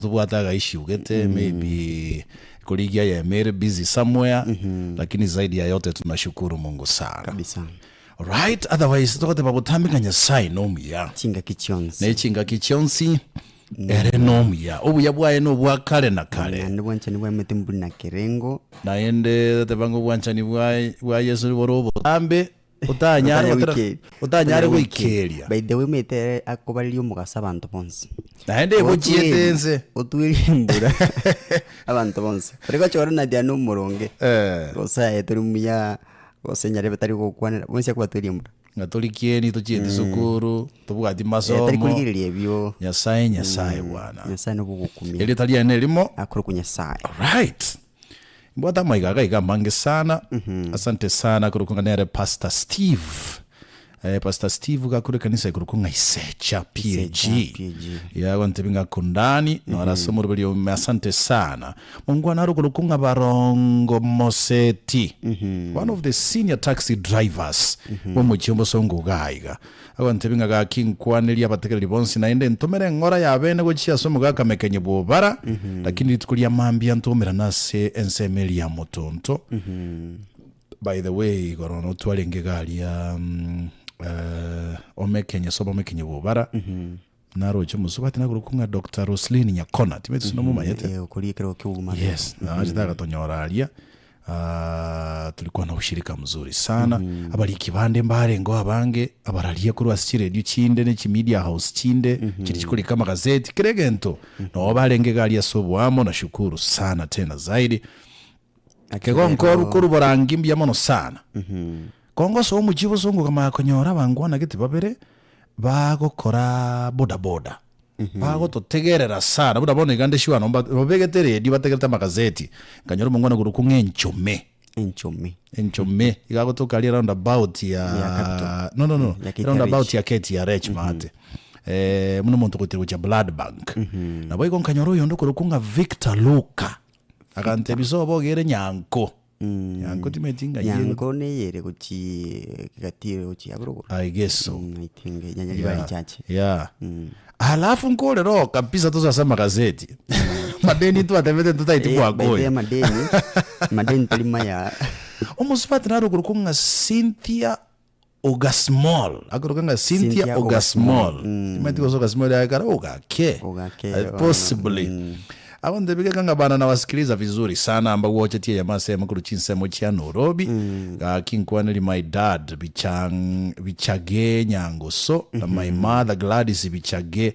Tobwate agaissue gete maybe korigia eyemo ere busy somewhere lakini zaidi ya yote tunashukuru Mungu sana. Kabisa. Alright, otherwise togoteba botambe ng'a Nyasaye nomuya. Chingaki chionsi. Ne chingaki chionsi ere nomuya. Obuya bwaye nobwa kare na kare. Naende obwanchani bwaye mbori na kerengo. Naende toteba ng'a obwanchani bwaye bwa Yeso bore obotambe Otanyare gotera otanyare goikeria. By the way omanyete ere akobareria omogaso abanto bonsi. Naende egochiete ense. Otwerie embura abanto bonsi. Tori gochora nadia na omoronge, Eh. gose aye tori muya, gose nyarebe tari gokwanera, bonsi akobatweria embura. Ng'a tori kieni tochieti sukuru, tobwati Eh, tari masomo. korigereria ebio. Nyasaye Nyasaye bwana. Nyasaye nobogokumia. Erieta riaye nerimo. Akorokwa Nyasaye. Alright. Mbwate amaiga iga iga amange sana. Asante sana korokwa ng'a nere Pastor Steve. Eh, Pastor Steve iga akure ekanisa ekorokwa ng'a Isecha PAG. Isecha PAG. Yeah, agontebia ng'a kundani, noro ase omoroberi ome asante sana. Mongwana are okorokwa ng'a Barongo Moseti. One of the senior taxi drivers bw'omochie o Bosongo igaa iga. Agontebia ng'a gaki nkwanerie abategereri bonsi naende ntomere eng'ora y'abeene gochia ase omogaka Mekenye bw'Obara, lakini rituko ria mambia ntoumerane ase ensemo eria ya motonto. By the way, igoro notwarenge iga aria eh, Omekenye sobo Omekenye bw'Obara, naroche omosubati nakorokwa ng'a Doctor Roselyn Nyakona, timanyeti gose nomomanyete. Eh, okoria ekerogo ki'obogima. Yes, nachete agatonyora aria Ah, tulikuwa na ushirika mzuri sana abariki bande mbarengeo abange abararia korwa ase chiredio chinde ne chimedia house chinde chiri chikorika amagazeti kera egento noo barenge iga aria ase oboamo nashukuru sana tena zaidi kego nkoru korwa borangi mbuya mono sana kongosoa omochie bosongo okamanya konyora abangwana gete babere bagokora bodaboda Bagototegerera sana, buna bono iga nde sure nomba babegete eredio bategerete amagazeti, nkanyora omongwana okorokwa ng'a Enchome. Enchome. Enchome, iga agotoka aria round about ya Ya Capital. no no no, Ya KTRH. round about ya KTRH maate. Eh, buna omonto ogotiira gochia blood bank. Nabo igo nkanyora oyonde okorokwa ng'a Victor Luka, agantebia sobo ogere Nyanko. Nyanko timanyeti ng'ai ere. Nyanko neye ere gochii gati ere gochia borogoro. I guess so. Mm, I think Nyanyaribari Yeah, church. yeah. Alafu nkorera oo kabisa tosoe ase amagazeti madeni twatebete ntotaeti Eh, by the way, bwakoyo amadeni madeni tari maya omosubati nare okorokwa ng'a Cynthia Ogasmall akoroka ng'a Cynthia Cynthia Ogasmall Ogasmall, mm. timanyeti gose Ogasmall yaye kare Ogake Ogake, Eh, bono, possibly mm. Abanto bigeka ng'a bana nabasikiliza vizuri sana mbagwochetie eyemo ase eyemo korwa chinsemo chia Nairobi gaki nkwaneri my dad Bichang Bichage Nyangoso na my mother Gladys Bichage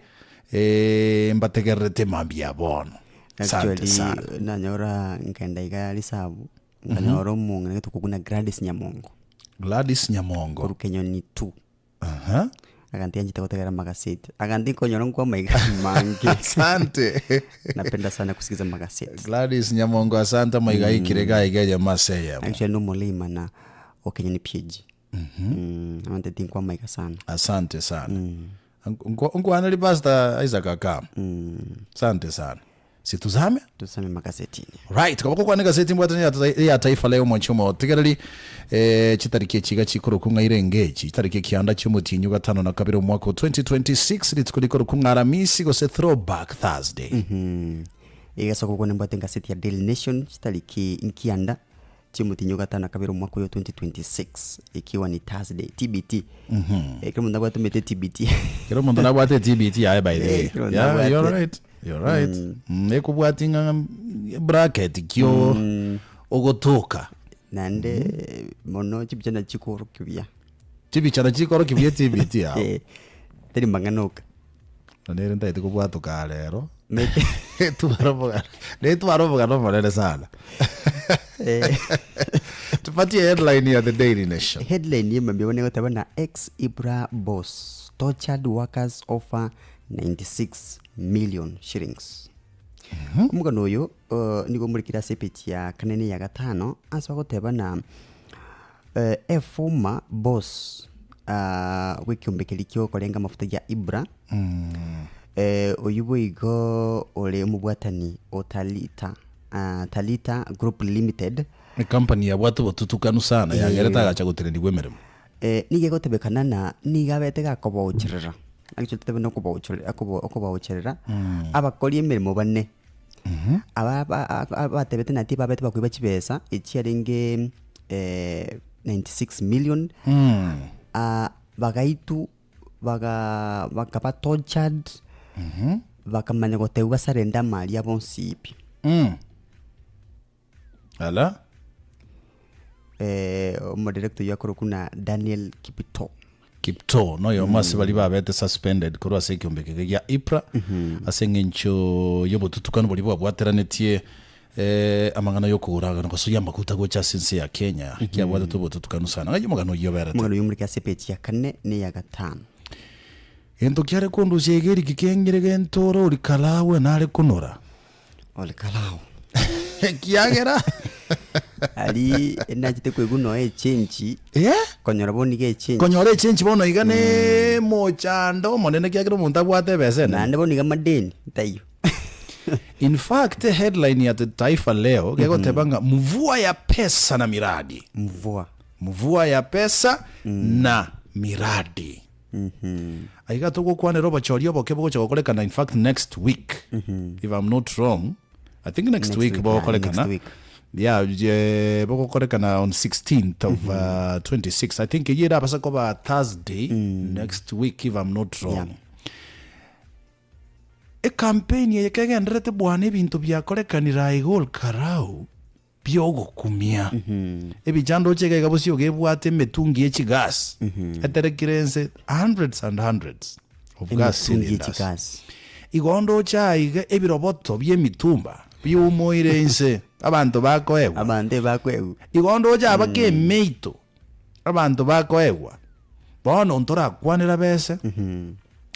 eh, mbategererete mambia bono asante Actually sana nanyora nkaenda iga risabu nkanyora omong'ina gete okoguna Gladys Nyamongo Gladys Nyamongo korwa Kenyoni two. Aha. Aganto yanchete gotegera amagaseti. Aganto nkonyora nkwa amaiga amange. Asante. Napenda sana kusikiza magaseti. Gladys Nyamongo asante amaiga aikire iga iga eyemo ase eyemo. Actually nomoleima na okenyoni PAG. Mm, abante tinkwa amaiga sana. Asante sana. Nko- Nkwaneri Pastor Isaac Akam. Asante sana. Situzame? Tusome magasetini. Right, kaba kokwana egaseti mbwate ya, ya Taifa Leo mwanchi omotegereri eh, chitariki echi iga chikorokwa ng'a irenge echi chitariki ekianda chiomotienyi gatano na kabere omwaka o 2026 rituko rikorokwa ng'a Aramisi gose Throwback Thursday. Mm. Iga gokwana mbwate egaseti ya Daily Nation chitariki nkianda chiomotienyi ogatano na kabere omwaka oyo 2026 ikiwa ni Thursday TBT. Eh, kera omonto nabwate omanyete TBT. Kera omonto nabwate TBT yaye by the way. Eh, kera omonto Yeah, nabwate. you're right. You're right. Mm, ekobwati ng'a bracket kio ogotoka. Naende mono chibicha nachi chikorokia buya. Chibicha nachi chikorokia buya TBT yao. Eh, teri mang'ana oka. Na nere ntagete kobwatoka aa rero. Mete. Tware omogano, netware omogano omonene sana. Eh. Tupatie headline ya The Daily Nation. Headline yemambia bono egoteba na ex Ibra boss tortured workers offer 96 million shillings. Omogano oyo uh, nigo omorikire ase epeji ya kane na eya gatano ase bagoteba na eh, a former boss uh, bw'ekiombe keria kiokorenga amafuta gia Ibra eh, oyio boigo ore omobwatani o Talita uh, Talita Group Limited Ecompany yabwate obotutukanu sana yagerete agacha gotenenigwa emeremo. Eh, nigo egotebekana na nigo abete gakobaocherera. Actually totebe na okobaochore okobo okobaocherera, abakori emeremo bane, aba ba abatebete nati babete bakoiba chibesa echiarenge 96 million, bagaitwa bagaa bakaba tortured, bakamanya gotebiwa basurrender amari abo onsi pi. Ala. Omodirector oyio akorokwa buna Daniel Kiptoo. Kiptoo noyomo ase baria babete suspended korwa ase ekeombe eke gia IPRA ase eng'encho y'obotutukanu boria bwabwateranetie amang'ana y'okogora na gosoyia amaguta gocha ase ense ya Kenya kiabwatete obotutukanu sana. Ng'ai omogano oyio oberete? Omogano oyio omorike ase epeji ya kane na eya gatano. Gento kiare kondusia iga eriki keng'ire gento ore orikarawe nare konora. Orikarao. Ekiagera Aria nachete koigwa noe echenji, Eh? konyora bono iga echenji. Konyora echenji bono iga ne mochando omonene ekiagera omonto abwate ebesa enene. Naende bono iga amadeni taiyo. In fact, headline ya The Taifa Leo gegoteba ng'a mvua ya pesa na miradi. Mvua. Mvua ya pesa na miradi. Aiga togokwanera obochori oboke bogocha gokorekana in fact next week if I'm not wrong I think next, Next week week, bogokorekana next week. yeah bogokorekana on 16th of 26 I think eyio erabase koba Thursday next week if I'm not wrong Yeah. Ecampaign eye kegendererete bwana ebinto biakorekanire aiga Olkalau Bi'ogokumia. Ebichando oche iga iga bosio gebwate emetungi ye chigas eterekire ense hundreds and hundreds of gas Emetungi ye cylinders. chigas. Igo onde oche aiga ebiroboto bi'emitumba biumoire inse abanto bakoegwa. Abanto ebakoegwa. Igo onde oche abake emeito abanto bakoegwa. Bono ntorakwanera bese,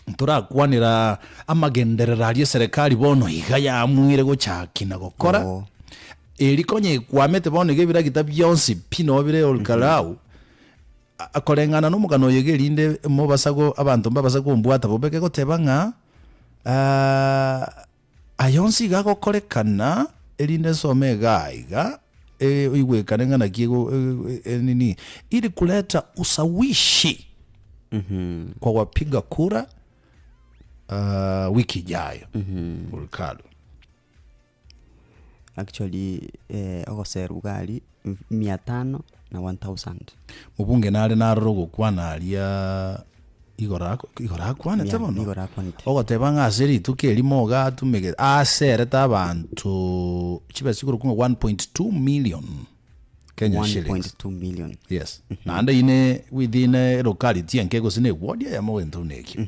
ntorakwanera amagenderero aria eserekari bono iga yaamuire gochaki na gokora, Oo. eri konya ekwamete bono iga ebiragita bionsi pi noo bire Olkalau, a- koreng'ana na omogano oyo iga erinde mobasa go abanto mbabasa kombwata bobe gegoteba ng'a Aya onsi iga agokorekana, erinde nsome iga aiga, oigwekane ng'a naki ego nini, ili kuleta usawishi kwa wapiga kura wiki ijayo Olkalu. Actually ogoserwa iga aria mia tano na 1000. Mobunge nare narore ogokwana aria igoro ako igoro akwanete Yeah, bono igoro akwanete. ogoteba ng'a ase rituko erimo iga atumegete aserete abanto chibesa chikorokwa ng'a 1.2 million Kenya shillings. 1.2 million. Yes. Naende eyio ne within elocality enke gose na eward eyemo gento buna ekio.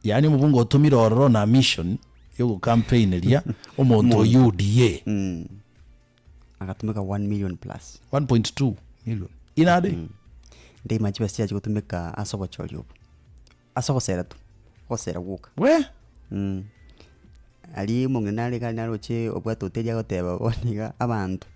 Yaani omobunge otomire ororo na mission yogocampaigneria omonto o UDA. Agatumeka 1 million plus. 1.2 million. Inade? Ndeima chibesa chiaye chigotumeka ase obochori obo. Ase ogosera tu, ogosera gwoka. We? Aria omong'ina nare iga naroche obwate hoteli agoteba bono iga abanto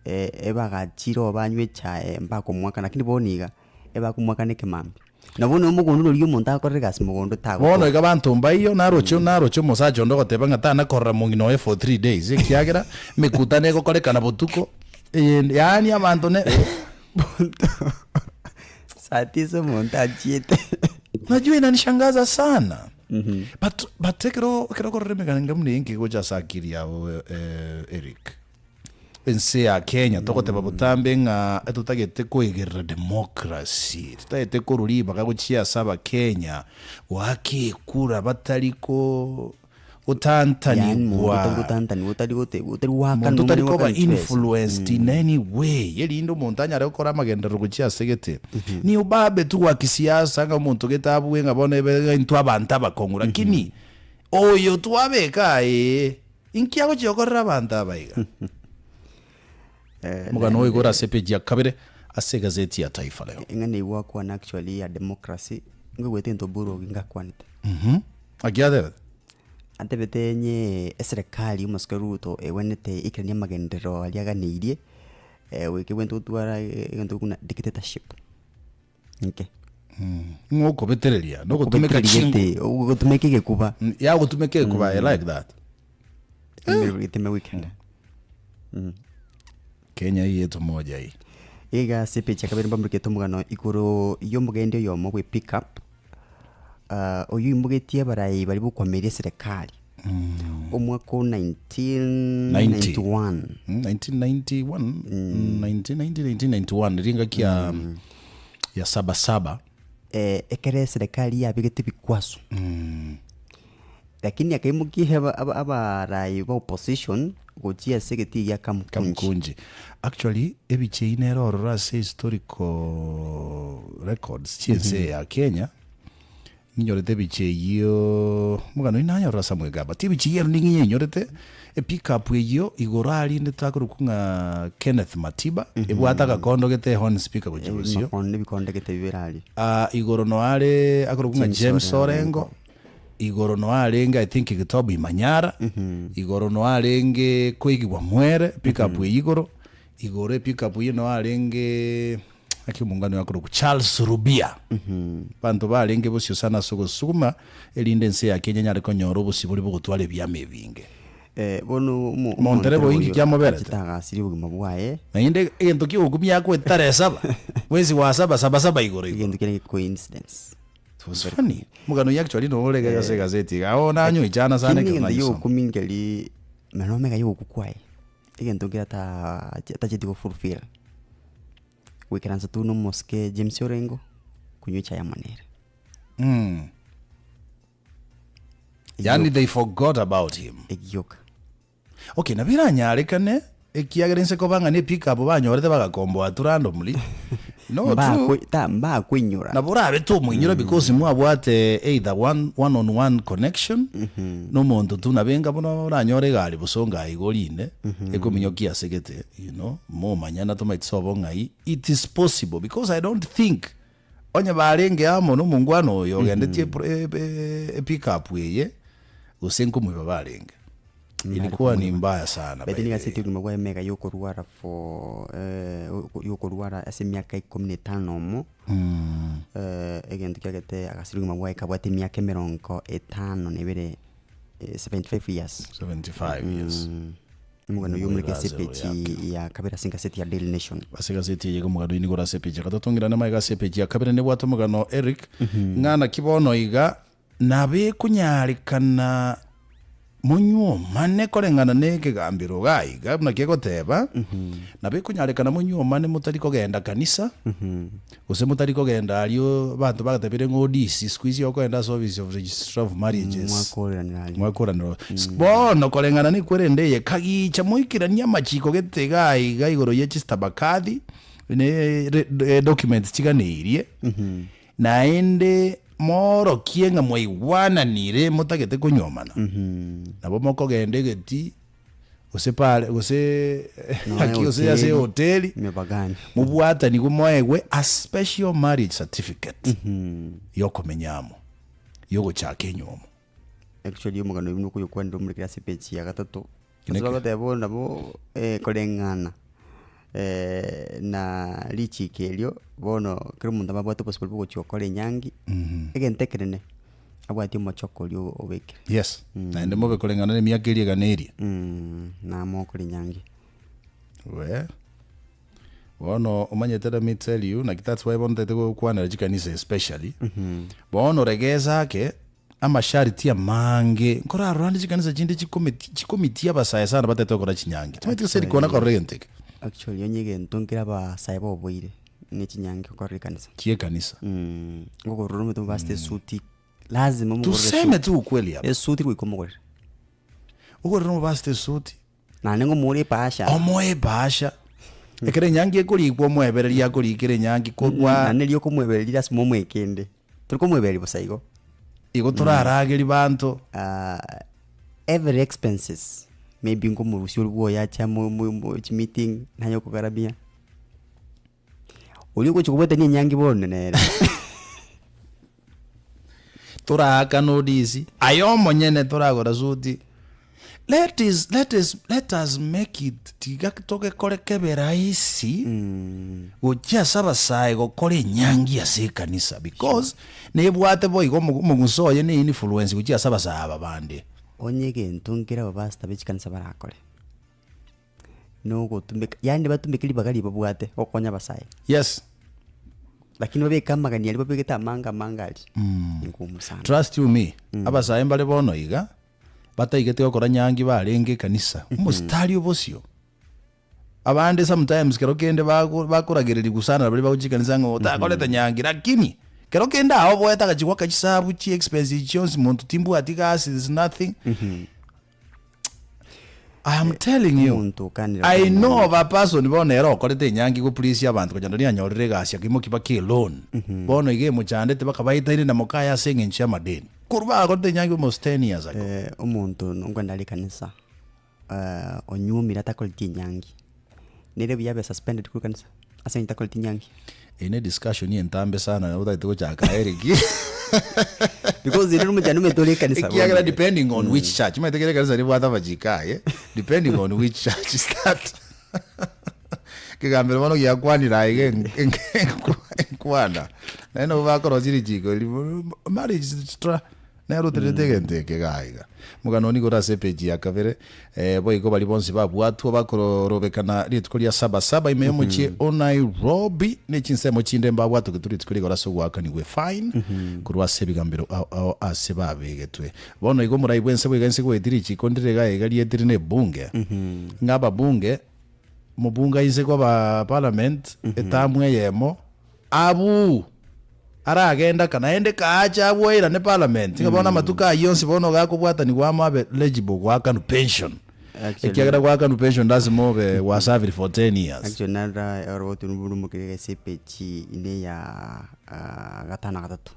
ebagachire oo banywa echae mbakomoaka lakini bono iga ebakomoaka na ekemambia. Na bono omogondo noria omonto agokorera egasi mogondo tagotoka. Bono iga abanto mbaiyo, naroche naroche omosacha onde ogoteba ng'a tana korora mong'ina oye for three days ekiagera emekutano egokorekana botuko eyende yaani abanto ne Monto saa tisa omonto achiete. Unajua inanishangaza sana but but ekero ekero okorora emegano enga buna eye nkegocha ase akili yabo Eric. Ense ya Kenya togoteba botambe ng'a totagete koegerera democracy, totagete korwa ribaga gochia ase abakenya goaka ekura batari ko Yaani monto gotantanigwa. otari gotantanigwa otari gote otari goakanwa Monto otari omanye koba goakana chibesa. influenced in any way erinde omonto anyare gokora amagenderero gochia ase gete. Ni ubabe tu wa kisiasa ng'a omonto gete abue ng'a bono ebe intwe abanto abakong'u lakini oyo twabeka aye Inki agochia gokorera abanto aba iga? Omogano oyo igoro ase epeji ya kabere ase egazeti ya Taifa Leo. Eng'ana eyio gwakwana actually ya democracy, nkoigwete egento Oburu Oginga akwanete. Naki atebete? Atebete onye eserekari ya omosike Ruto egwenerete eikeranie amagenderero aria aganeirie, goika ebwenerete gotwara egento buna dictatorship nke. Ng'o okobetereria? Nogotumeka chingo. Okobetereria gete, ogotumeka egekuba. Ya ogotumeka egekuba, I like that. Geteme weekend. Kenya hii yetu moja hii. Iga ase epeji ya kabere mbamorikete omogano igoro y'omogendi oyomo bwe pick up. Oyio oimogetie abarai baria bokoameria eserekari omwaka o 1991. 1991 1990 1991 eria engaki ya ya saba saba. Ekero eserekari yabegete ebikwaso, lakini akaimokia aba- aba- abarai ba opposition gochia ase egetii gia Kamkunji. Kamkunji. Actually ebicha eyio nere ororo ase historical records chi'ense eye ya Kenya, Ninyorete ebicha eyio, omogano oyio nayorora Samuel Gabert, ebicha eyio ero nigo nyenyorete, epickup eyio igoro arinde takorokwa ng'a Kenneth Matiba, ebwate agakondo gete ehorn speaker gochia bosio. Makondo ebikonde gete bibere aria. Ah, igoro no are akorokwa ng'a James James Orengo. Orengo, igoro no arenge I think Gitobu Imanyara, igoro no arenge Koigi Wamwere, pickup eyio igoro, Igoro epickup eyio noo arenge naki omongwana oyo akorokwa Charles Rubia. Abanto barenge bosio sana ase ogosuguma erinde ense ya Kenya enyare konyora obosibore bogotwara ebiama ebinge. Eh, bono omo- Montereba oyo inki oyo kiamoberete? achete agasiria obogima bwaye. Naende egento kiogokumia akwetara esaba, bwensi gwasaba saba saba igoro igoro. Egento kere coincidence. It was funny. Omogano oyio actually noo ore iga ase egazeti iga, oo nanyoichana sana Kende ekero egento nanyesoma. giogokumia nkeri, meno omega yogokwa kwaye. Egento nkere atacheti go fulfill, goikaransa tu na omosike James Orengo, konywa echae amo nere. Yaani they forgot about him. Egioka. Okay, nabo eranyarekane ekiagera inse koba ng'a ne pickup banyorete bagakomboa tu randomly. No true. Mbakwe ta mbakoinyora. Nabo orabe tomoinyora because mwabwate either one, one on one connection na omonto tu nabo enga buna oranyore egari bosongo aye igo orinde ekominyokia ase gete you know momanyana tomaeti sobo ng'ai it is possible because I don't think onye barenge amo na omongwana oyo ogendetie epro e pickup eye gose nkomoiba barenge. Ilikuwa ni mbaya sana By by the way the nigo way. asete obogima bwaye mega yokorwara for yokorwara ase emiaka ikomi na etano na omo, egento kiagete agasiria obogima bwaye kabwate emiaka emerongo etano na ebere, 75 years. 75 years. Omogano oyio omorike ase Omweraze epeji oyake. ya kabere ase egaseti ya Daily Nation. Ase egaseti eye iga omogano oyio nigo ore ase epeji ya gatato ng'irane magega ase epeji ya kabere nebwate omogano Eric ng'a naki bono iga Nabo ekonyarekana monyuomane koreng'ana nekegambero iga iga buna kegoteba, nabo ekonyarekana monyuomane motari kogenda kanisa, gose motari kogenda aria abanto bagatebire ng'a odisi, siku hizi okogenda ase office of registrar of marriages, Mwakoranera aria. mwakoranera Bono koreng'ana nekwerende eye, kagicha moikeranie amachiko gete iga iga igoro ye chistabakathi, ne re documents chiganeirie, Naende moorokie ng'a mwaigwananire motagete konyuomana, nabo mokogenda egetii, gose pare gose Nonya aki gose ase hoteli, ehoteli, emebagani. mobwatanigwe moegwe a special marriage certificate yokomenya amo, yogochaka enywomo. Actually omogano oyio buna okoyokwanera omorikire ase epeji ya gatato, ase Neke. bagoteba bono nabo koreng'ana na richiko erio, bono kera omonto nabwate obosibore bwa ogochia gokora enyangi, egento ekenene, abwati omochoko oria obekire. Yes, naende mobe koreng'ana na emiaka eria egana eria. Namokora enyangi. Wee. Bono omanyete let me tell you, naki that's why bono ntagete gokwanera chikanisa especially, bono regesa ake, Amasharti amange, nkorarora ande chikanisa chinde chikometi chikomitia abasae sana batete gokora chinyangi. Timanyeti gose erikona korora egento eke. Actually onye egento nkere abasae boboire, ne chinyangi gokorera ekanisa. Chi'ekanisa. Ngokorora omonto mobasete esuti, lazima omogorere Tuseme esuti. tu ukweli hapa. Esuti goika omogorere. Ogorere omobasete esuti. Naende ng'omoore ebahasha. Omoe ebahasha. Ekero enyangi ekorikwa omoebereria akorikera enyangi korwa. Naende riria okomoebereria lasima omoe kende. Tori komoebereria bosa igo. Igo toraragerie banto. Every expenses, maybe nkomorusia ore bwoye ache amo mo mo chimeeting, naye okogaramia. Oria ogochia kobwatania enyangi bono nere. Toraakana odisi, aye omonyene toragora suti. Let is, let is, let us make it tiga togekore kebe rahisi gochia ase abasae gokora enyangi ase ekanisa because nebwate boigo omo omoguso oye ne influence gochia ase abasae aba bande. Onye egento nkere abapastor be chikanisa barakore. Nogotumeka yaani batumeke ribaga riria babwate gokonya abasae. Yes. Lakini babeke amagani aria babegete amange amange aria, ingumu sana. Trust you me, abasae mbare bono iga, bataigete gokora nyangi barenge ekanisa, omositari obosio. Abande sometimes kero kende bago bakoragereria sana na baria bagochia ekanisa ng'a otakorete nyangi lakini, kero kende aoboete agachia goaka chisabu chi expenses chionsi monto timbwati gasi there's nothing. I am telling you, Omonto okanire I okore know nyangi. of a person bono ere okorete enyangi go please abanto konya nonye anyorire egasi akaimokia mpaka eloan. Bono iga emochandete mpaka baetaine na mokaye ase eng'encho y'amadeni. Korwa bakorete enyangi almost 10 years ago. Eh, omonto nokogenda are ekanisa, onyuomire atakoreti enyangi, nere buya abe suspended korwa ekanisa ase eng'encho takoreti enyangi? Eye ne discussion entambe sana nabo otagete gochaka Eric. Because ere nomochando omanyete ore ekanisa bono Ekiagera iga. depending on which church, omanyete kera ekanisa ribwate amachiko aye, depending on which church is that. Ekegambero bono giakwanire aye iga enkwana, naende nabo bakorosia richiko eri marriage is tra. Nere otererete egento eke iga iga. Omogano nigo ore ase epeji ya kabere, boigo baria bonsi babwatwa bakorobekana rituko ria saba saba ime y'omochie o Nairobi ne chinsemo chinde mbabwatogetwe rituko rigoro ase ogoakanigwa efine korwa ase ebigambero ao ao ase babegetwe. Bono igo omorai bw'ense boigo ense goetia richiko ndire iga iga rietire na ebunge ng'a ababunge mobunge inse kwaba parliament etamu eyemo Abuu! Aragende aka naende kaache abwo airane parliament ng'a bono amatuko ayio onsi bono iga akobwatanigwa amo abe eligible goakanwa pension. Actually- Ekiagera goakanwa pension lasima obe gwasavire for 10 years. Actually narora oroboti rurumokire ase epeji ine ya ah, gatano na gatato.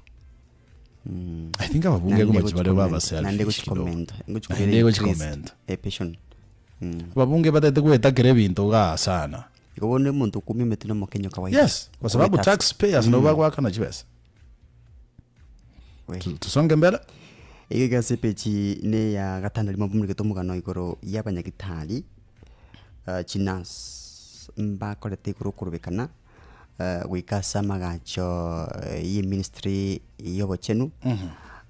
I think ababunge Naende ngomachi bare baba gochi-comment, naende selfish kidogo. gochi-comment, ngochi Naende kobera gochi-comment. increased, eh, pension. Ababunge batagete goetakera ebinto igaa sana. Igo bono omonto okumia omete na omokenyo kawaida. Yes, kwa sababu Okobeta ase- taxpayers nabo bagoakana chibesa. We. Tu- Tusonge mbele. Iga iga ase epeji ne ya gatano rimo mbumurigete omogano igoro y'abanyagitari ah, chinurse mbakorete igoro okorobekana ah, goika ase amagacho y'eministry y'obochenu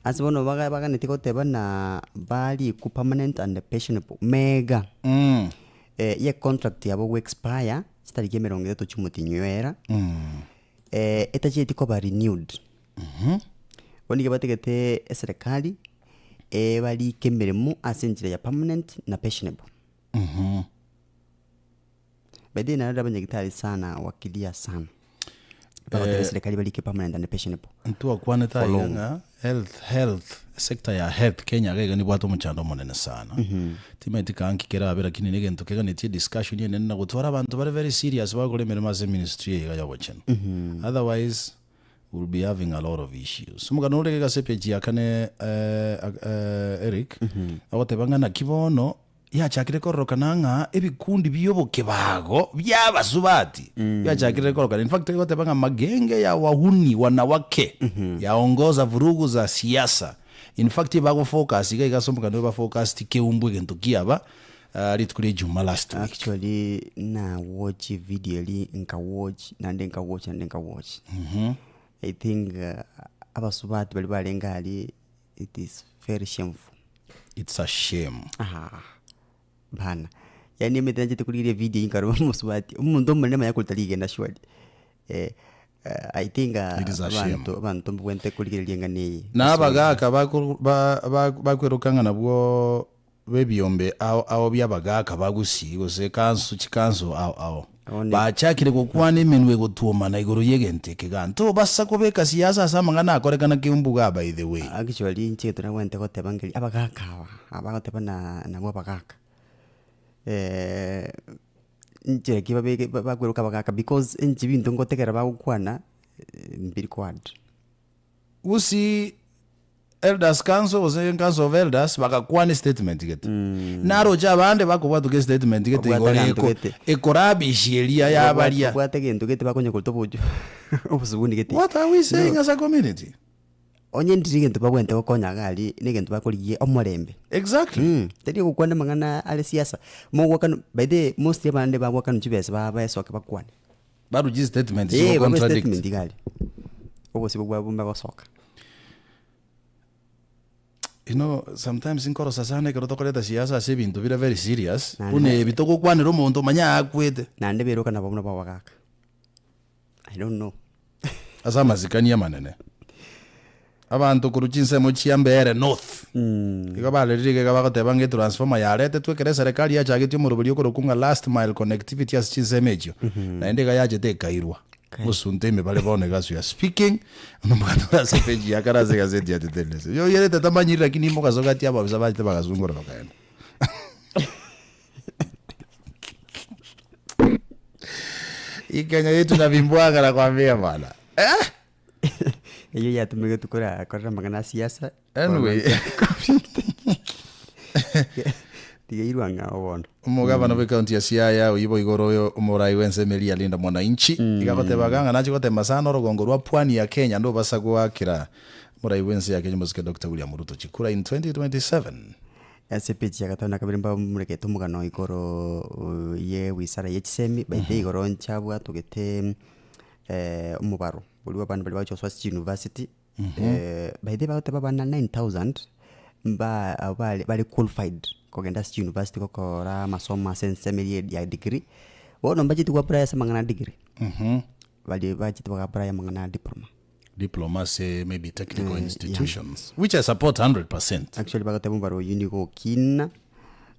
ase bono baga baganeti goteba na barikwa permanent and pensionable mega Mm. Ye contract yabo go expire chitariki emerongo etato chiomotienyi oyo era, etachieti koba renewed. Bono nigo batagete eserekari ebarike emeremo ase enchera ya permanent na pensionable. By the way narorire abanyagitari sana wakilia sana, bagoteba eserekari ebarike permanent and pensionable. Ntwakwanete For aiga long. ng'a health health sector ya health Kenya iga iga nibwate omochando omonene sana. Timanyeti kaa nki kerabe lakini na egento keganetie discussion enene na gotwara abanto bare very serious bagokora emeremo ase eministry eye iga ya obochenu. Otherwise we will be having a lot of issues. Omogano ore iga ase epage ya kane Eric, ogoteba ng'a naki bono Yachakire kororokana ng'a ebikundi bi'obokebago bi'abasubati biachakire kororokana. In fact, egoteba ng'a magenge ya wahuni wanawake yaongoza vurugu za siasa. In fact, ebagofocus iga iga ase omoganda oyo bafocused keumbu egento kiaba ah, rituko ria Ejuma last week. Actually na watch video eri nka watch naende nka watch naende nka watch. I think abasubati baria barenge aria it is very shameful. It's a shame. Aah bana, yaani omanyete nachete korigereria evideo eywo nkarora omosubati, omonto omonene manya koreta rigena surely, I think It is a shame. abanto abanto mbabwenerete korigereria eng'ana eye. Na abagaaka bako- ba- ba- bakweroka ng'a nabwo b'ebiombe ao ao bi'abagaaka ba Gusii gose kanso chikanso ao ao, One. bachakire gokwana emenwa egotwomana igoro y'egento eke iga. Ntobasa kobeka siasa ase amang'ana akorekana keumbu igaa by the way. Actually inche egento nabwenerete goteba nkeri abagaka aba, aba bagoteba na nabwo abagaka inche ki babeke bakweroka abagaka because inche ebinto ngotegerera bagokwana mbiri koadd. Gusii Elders Council gose Council of Elders bagakwana estatement gete. Naroche abande bakobwatoka estatement gete Babwate igoro aganto eko gete. ekorabisha eria yabaria. Babwate egento gete bakonya koreta obochu obosubuni gete. What are we saying as a community? Onye ndiri egento babwenerete gokonya iga aria, na egento bakorigia omorembe. Exactly. Tari gokwana amang'ana are siasa, mogwakana by the way mostly abande bagwakana chibesa ba baesoke bakwane. Baruche statement Eh, chigo babe contradict. statement iga aria. Obosibwa bwabo mbagosoka. You know, sometimes nkorosa sana ekero tokoreta siasa ase ebinto bire very serious, Naende- buna ebi togokwanera omonto omanye aakwete. Naende beroka nabo buna babagaka. I don't know. Ase amasikani amanene, abanto korwa chinsemo chia Mbeere North igo barerire iga iga bagoteba ng'a etransformer yaretetwe ekero eserekari yachagetie omoroberio okorokwa ng'a last mile connectivity ase chinsemo echio, naende iga yachete ekairwa. Mosunte ime bare bono iga as we are speaking, omoganda ore ase page ya kare ase egazeti ya The Daily Nation. Oyoyerete tamanyiri lakini mogaso gati ababisa bachete bagasungora bakaenda. Hii Kenya yetu na vimbwanga nakwambia bana. Eh? Eyio yatumegete kora korera amang'ana a siasa. Anyway. Tiga irwe ang'ao bono. Omogabana bw'ekaunti ya Siaya oyio boigo ore oyo omorai bw'ensemo eria Linda Mwananchi iga agoteba iga ng'a nache gotema sana orogongo rwa pwani ya Kenya ndobasa goakera omorai bw'ense ya Kenya omosike Doctor William Ruto chikura in 2027. Ase epeji ya gatano na kabere mbamorekete omogano igoro ye wizara ye chisemi by the way igoro nchabwatogete omobaro oria bwa abanto baria bagochi gosoa ase chiuniversity by the way bagoteba abana 9000 mba abwo bare bare qualified kogenda ase chiuniversity gokora amasomo ase ensemo eria ya degree, bono mbacheti go apply ase amang'ana a degree, baria bachete baga apply amang'ana a diploma. Diploma ase maybe technical institutions which I support 100%. Actually bagoteba omobaro oyio nigo okina,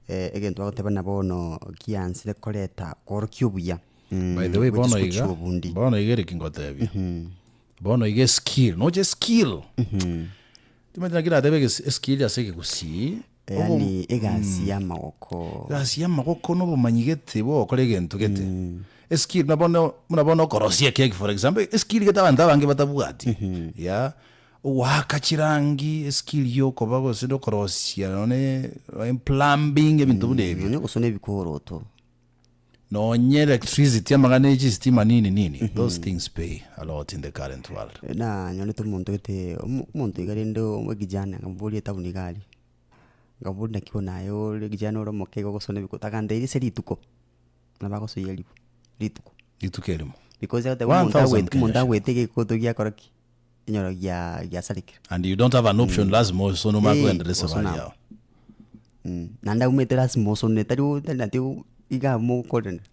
egento bagoteba na bono kiansire koreta koorokia obuya By the way bwe bono chisiko iga, chi'obundi. bono iga Eric ngotebia, bono iga eskill, noche eskill, timanyeti naki natebe egesi eskill ase ekegusii, obo Yaani egasi ya amagoko. egasi ya amagoko na obomanyi gete bwa ogokora egento gete. Eskill buna bono buna bono okorosia ekeki for example, eskill gete abanto abange batabwati, yeah, ogoaka chirangi, eskill ya okoba gose na okorosia nonye plumbing ebinto buna ebio. Nonya gosona ebikoroto. Nonye electricity amang'ana ya chistima nini nini, those things pay a lot in the current world. Nanyorete omonto gete omo omonto iga rende ekijana nkamoboria etown iga aria, nkamoboria naki bono aye ore ekijana ore omoke iga ogosona ebikoto, agantebiria ase rituko, nabo agosoyia elifu, rituko. Rituko erimo. Because agoteba omonto 1000 agoet Kenya omonto shillings. agoeta egekoto giakora ki? Enyoro gia giasarekire. And you don't have an option lazima osone omanye Eh, kogenderera esabari osone amo. yao. Naende aumete lasima osone tari tari nati iga mokorenda.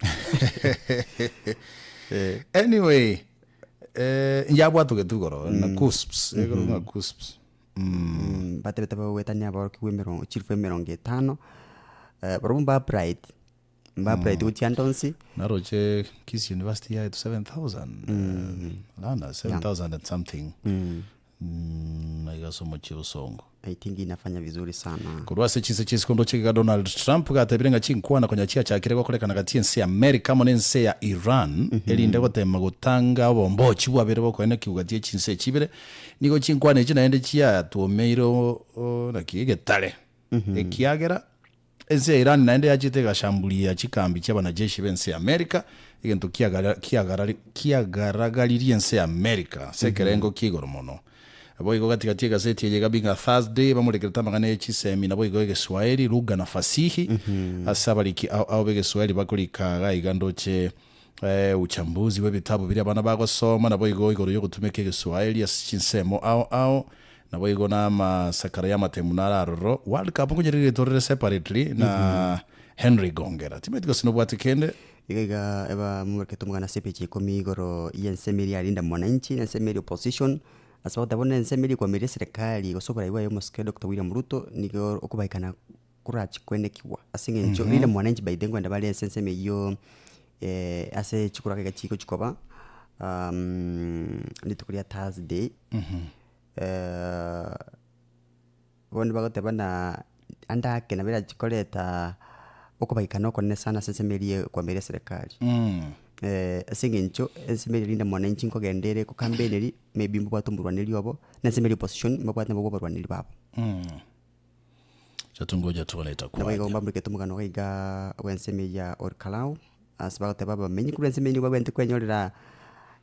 Anyway, eh, yabwatogete igoro na cusps, ekero ng'a cusps. Batebete bagoetania aborokigwa emerongo chilifu emerongo etano, barobwo mba applied, mba applied gochia ande onsi. Naroche Kisii University yaetwe 7000 learners, 7000 and something aiga ase omochie Bosongo. I think inafanya vizuri sana. Korwa ase chinse chi'isiko ndoche iga Donald Trump gatebire ng'a chinkwana konya chiachakire gokorekana gati y'ense ya Amerika amo n'ense ya Iran erinde gotema gotanga obombochi bwabere bokoenekigwa gati ye chinse echi ibere. Nigo chinkwana echi naende chiatwomeire naki egetare ekiagera Ense ya Iran naende yachete egashambulia chikambi chi'abanajeshi b'ense ya Amerika, egento kiagaragaririe ense ya Amerika ase ekerengo kia igoro mono. Boigo gati gati egaseti eye egabi ng'a Thursday bamorekerete amang'ana ye chisemi naboigo Egeswaeri, lugha na fasihi, ase abariki ao ao b'Egeswaeri bakorika iga iga ndoche uchambuzi bw'ebitabu biria abana bagosoma naboigo igoro y'ogotumeka Egeswaeri ase chinsemo ao ao. Naboigo na amasakara y'amatemu naro aroro. World Cup nkonyereria ritorere separately na Henry Gongera. Timanyeti gose nobwate kende. Iga iga eba morekete omogano ase epeji ikomi igoro y'ensemo eria Linda Mwananchi na ensemo eria opposition, ase bagoteba buna ensemo eria ekwamiria eserekari gose oborai bwaye omosike Doctor William Ruto nigo okobaekana korachi koenekigwa ase eng'encho Linda Mwananchi by the way nkoenda bare ase ensemo eyio ase chikoraka iga chigochi koba rituko ria Thursday. Bono bagoteba ng'a ande ake nabo erachi koreta okobaikana okonene sana ase ensemo eria ekwamera eserekari. Ase eng'encho ensemo eria rinde mwananchi nkogenda ere egokampeneri, maybe mbabwate omorwaneri obo, na ensemo eria opposition mbabwate nabwo oborwaneri babo. Acha tungoje tuone Nabo itakuwaje. igo mbamorikete omogano iga igaa bw'ensemo eyio ya Olkalau, ase bagoteba abamenyi korwa ensemo eyio nigo bagwenerete kwenyorera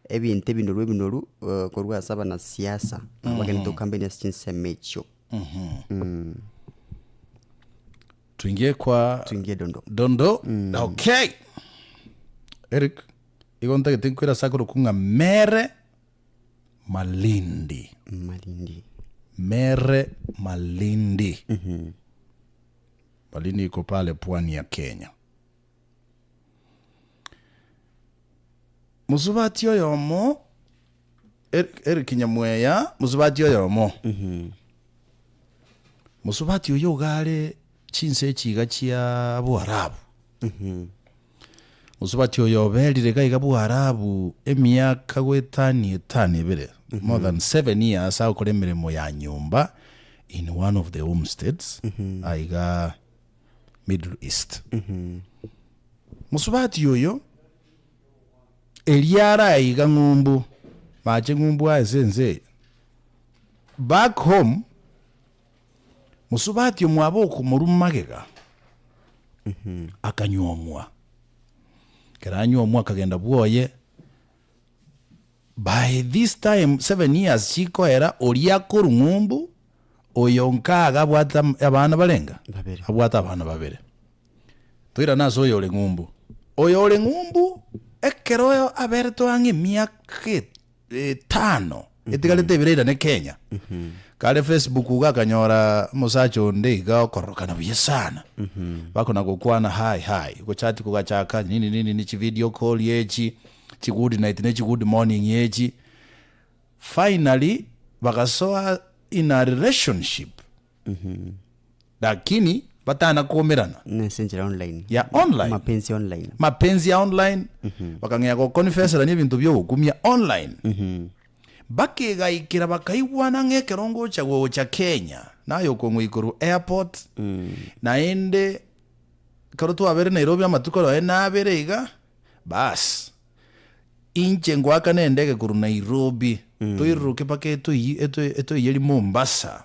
ebinto ebinoru ebinoru korwa ase abanasiasa nabo bagenderete gokampeni ase chinsemo echio. Tuingie kwa Tuingie dondo. dondo. Okay. Eric, igo ntagete nkwere ase akorokwa ng'a Mere Malindi. Malindi. Mere Malindi. Malindi iko pale pwani ya Kenya. Mosubati oyomo Eric Eric Nyamweya mosubati oyomo. Mosubati oyo iga are chinse echi iga chia Boarabu. Mosubati oyo oberire iga iga Boarabu emiaka goetania etano ebere, more than 7 years agokora emeremo ya nyomba in one of the homesteads aiga Middle East. Mosubati oyo eria are aiga ng'umbu, mache ng'umbu aye ase ense eye, back home mosubati omwabo okomorwa magega akanyuomwa. Ekero anyuomwa akagenda bwoye, by this time 7 years chikoera oria akorwa ng'umbu, oyo nkaga abwate abana barenga? Babere. Abwate abana babere. Toirane ase oyore ng'umbu. Oyore ng'umbu ekero aberetwe ang'e emiaka etano etigarete ebere airane Kenya, kare Facebook iga akanyora omosacha onde iga okororokana buya sana, bakona gokwana hi hi, gochati kogachaka nini nini nini chivideo call echi, chigood night ne chigood morning echi, finally bagasoa in a relationship. Lakini batana koumerana. Nase enchera online. Ya online. Mapenzi online. Mapenzi ya online. Bakang'ea gokonfeserania ebinto bia ogokumia online. Bakegaikera bakaigwana ng'a ekero ngocha gocha Kenya, naye okong'oika korwa airport, naende ekero twabere Nairobi amatuko nonye nabere iga, baas. Inche ngoakane endege korwa Nairobi, toiruruke mpaka etoiyi eto- etoiyerie Mombasa.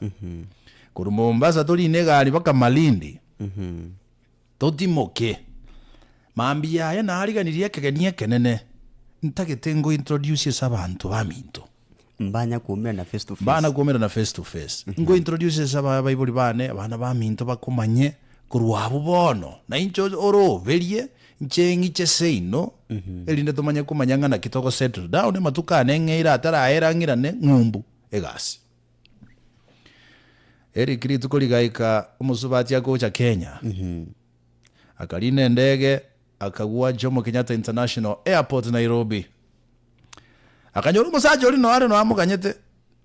Korwa Mombasa torine egari mpaka Malindi, totimoke. Mambia yaye nariganirie ekegeni ekenene, ntagete ngo introduce ase abanto baminto. Mbanya koumerana face to face. Mbana koumerana face to face. Ngo introduce ase abaibori bane, abana baminto bakomanye korwa abwo bono, na inche oroberie, inche ng'iche seino, erinde tomanye komanya ng'a naki togo settle down amatuko ane ng'eire ataraera ng'irane ng'umbu egasi. Eric rituko rigaika omosubati agocha Kenya, akarina endege akagwa Jomo Kenyatta International Airport Nairobi. Akanyora omosacha oria noare noe amoganyete,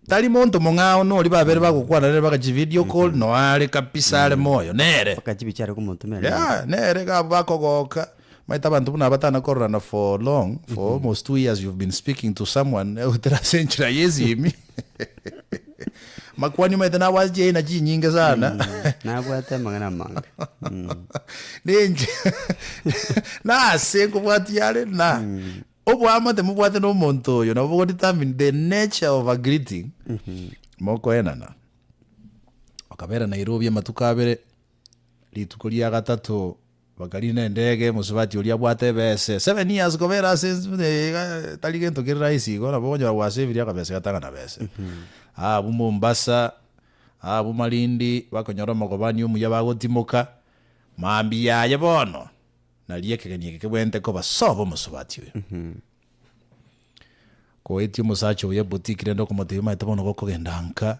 tari monto mong'ao noria babere bagokwana rere bagachi video call noare kabisa are moyo nere. Mpaka chibicha are komotomera Yeah, nere iga abwo bakogoka, omanyete abanto buna aba batana kororana for long, for almost 2 years you've been speaking to someone goetera ase enchera ya esimi, makwani omanyete nabwate chiaina chinyinge sana. Nabwate amang'ana amange. Ninche nase nkobwatia are na. Oboamate mobwate nomonto oyo nabo bogo determine the nature of a greeting mokoenana. Okabera Nairobi amatuko abere, rituko ria gatato bakarina endege mosubati oria abwate ebese, 7 years kobera ase ense iga tari gento kere rahisi igo nabo okonyora gwasevirie akabese gatang'ana bese. Abwo Mombasa, abwo Malindi, bakonyora omogobani omuya bagotimoka, mambia yaye bono. Nario ekegeni eke kebwenerete koba sobo omosubati oyo. Koetia omosacha oyo eboutique rende okomotebia omanyete bono gokogenda nka,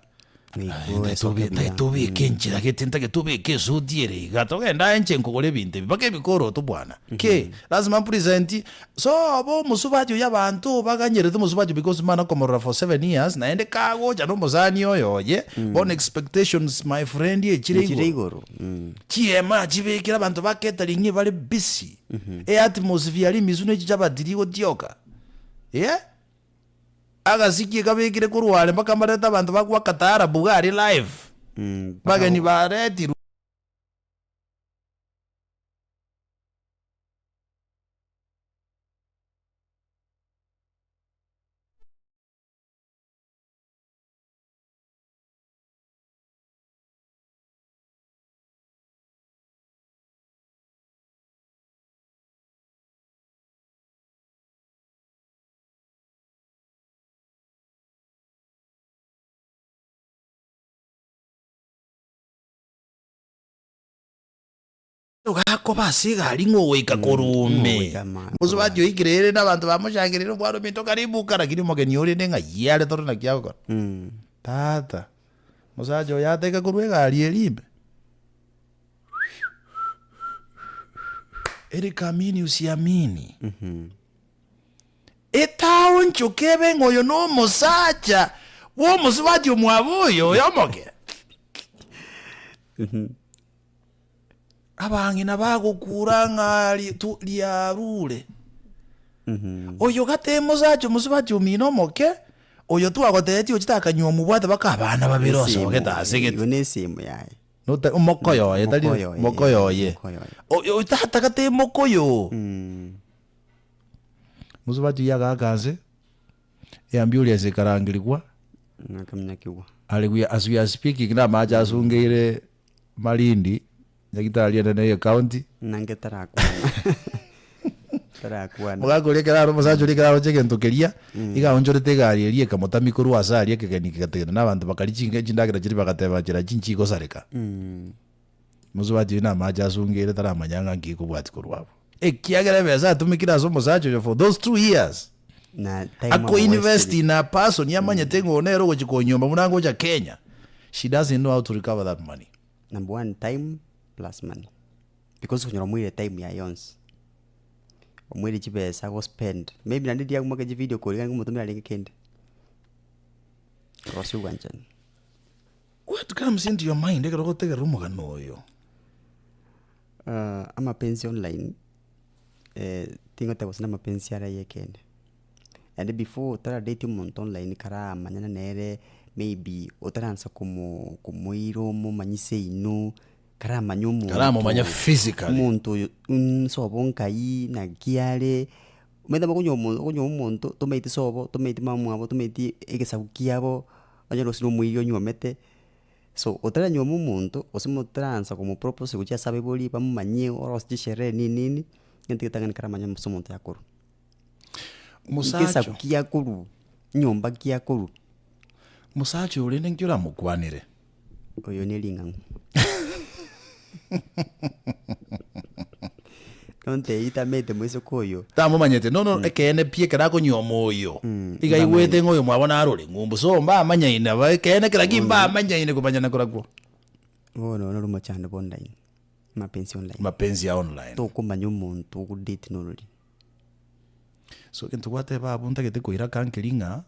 Goika oesoke buya. ntagete obeke enchera gete, ntagete obeke esuti ere iga, togende aye inche nkogore ebinto ebi mpaka ebikoroto bwana. Ki? Lazima mpresent sobo omosubati oyo abanto baganyerete omosubati because mana komorora for 7 years naende kagocha na omosani oyo oye, bono expectations my friend echire Echire igoro. igoro. Mm. Chiema chibekire abanto ba catering bare busy, eatmosphere rimisu ne chichabati rigotioka, eh, agasiki kabekire korwa are mpaka mbarete abanto bagoaka taarabu iga aria live, bageni baretirwe. Gakoba ase egari ng'a ogoika korwa ime. Ogoika ma- Mosubati oikire ere na abanto bamoshangereire omwana ominto karibu kara lakini omogeni orende ng'a yie are tore naki agokora. Tata, mosacha oyo ateke korwa egari eria ime. Eric amini usiamini. Etaoni. Eonchoke ebe ng'a oyo nomosacha bw'omosubati omwabo oyo oyo omoke. Abang'ina bagokura ng'a ritu riarure. Oyo gate mosacha omosubati omino omoke, oyo twagotebetie ochete akanywa omobwate baka abana babere osogete ase gete. Igo nesemo yaye. Nota omokoyo oye tari Mokoyo oye, mokoyo oye. mokoyo oye. Oyo tata gate mokoyo. Mosubati oyio agaaka nse, eambulance ekarangerigwa. Akaminyokiwa. Are we as we are speaking namache asungeire Malindi, nyagetari enene ye county. Nange tarakwana. Tarakwana. Omogaka oria ekero are omosacha oria ekero aroche egento keria, iga aonchorete egari eria ekamotamia korwa ase aria ekegeni kegategerera na abanto bakaria chinga chindagera chiria bagateba chira chinchigosareka. Mosubati oyio namache asungeire taramanya ng'a nki ekobwatia korwa abwo. Ekiagera ebesa atumekire ase omosacha oyo for those 2 years, Na time ako invest amowastire. in a person amanyete ng'a oyo nere ogochia konyomba buna ngocha Kenya, she doesn't know how to recover that money. Number one, time plus money. Because okonyora omoire time yaye yonsi, omoire chibesa agospend, maybe naende riria agomoaka chivideo call iga ngomotomera arenge kende, korosia obwanchani. What comes into your mind ekero ogotegerera omogano oyo? Amapenzi online, tingoteba gose namapenzi are ayekende, naende before otaradate omonto online karamanyana nere maybe otaransa komo komoira omomanye seino, karamanye omonto Karamomanya physically. omonto oyo nsobo nkai, naki are, omanyete nabo okonywa omo okonywa omonto tomaeti sobo, tomaeti mama omwabo, tomaeti egesaku kiabo, onye gose na omoiri onywomete. So otaranyuoma omonto, gose motaransa komopropose gochia ase abaibori bamomanyie orosie chisherehe nini nini, egento getang'ani karamanye ase omonto akorwa. Omosacha Egesaku ki akorwa, nyomba ki akorwa. Omosacha oyo rende nki oramokwanere? Oyo ne ring'ang'u. Nontebi tamete moiseke oyo. Tamomanyete, no no ekeene pi ekero akonyuoma oyo, iga aigwete ng'a oyo mwabo narore ng'umbu, so mbamanyaine aba ekeene kera ki mbamanyaine komanyana korakwo. Bono noro omochando bwa online, mapenzi online. Mapenzi ya online. Tokomanya omonto ogodate norori. So egento gwateba abwo ntagete koira kankeri ng'a,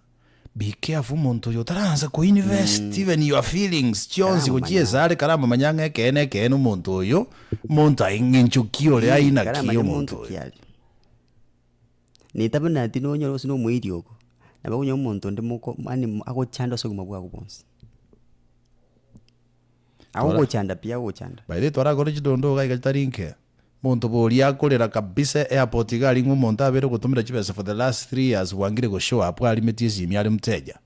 be careful omonto oyo otaransa ko invest even your feelings chionsi gochia Karamomanya. esare karamomanya ng'a ekeene ekeene omonto oyo, omonto aye ng'encho ki ore aina ki Karamanya omonto omonto oyo. ki are. Netabe nati nonyore gose na omoiri oko, nabo okonyora omonto onde moko yaani agochande ase obogima bwago bwonsi. Agogochanda pi agogochanda. By the way twarakore chidondo iga iga chitari nke, omonto boria akorera kabisa airport iga aria ng'a omonto abeire ogotomera chibesa for the last 3 years bwangire go show up arimetie esimi are mteja.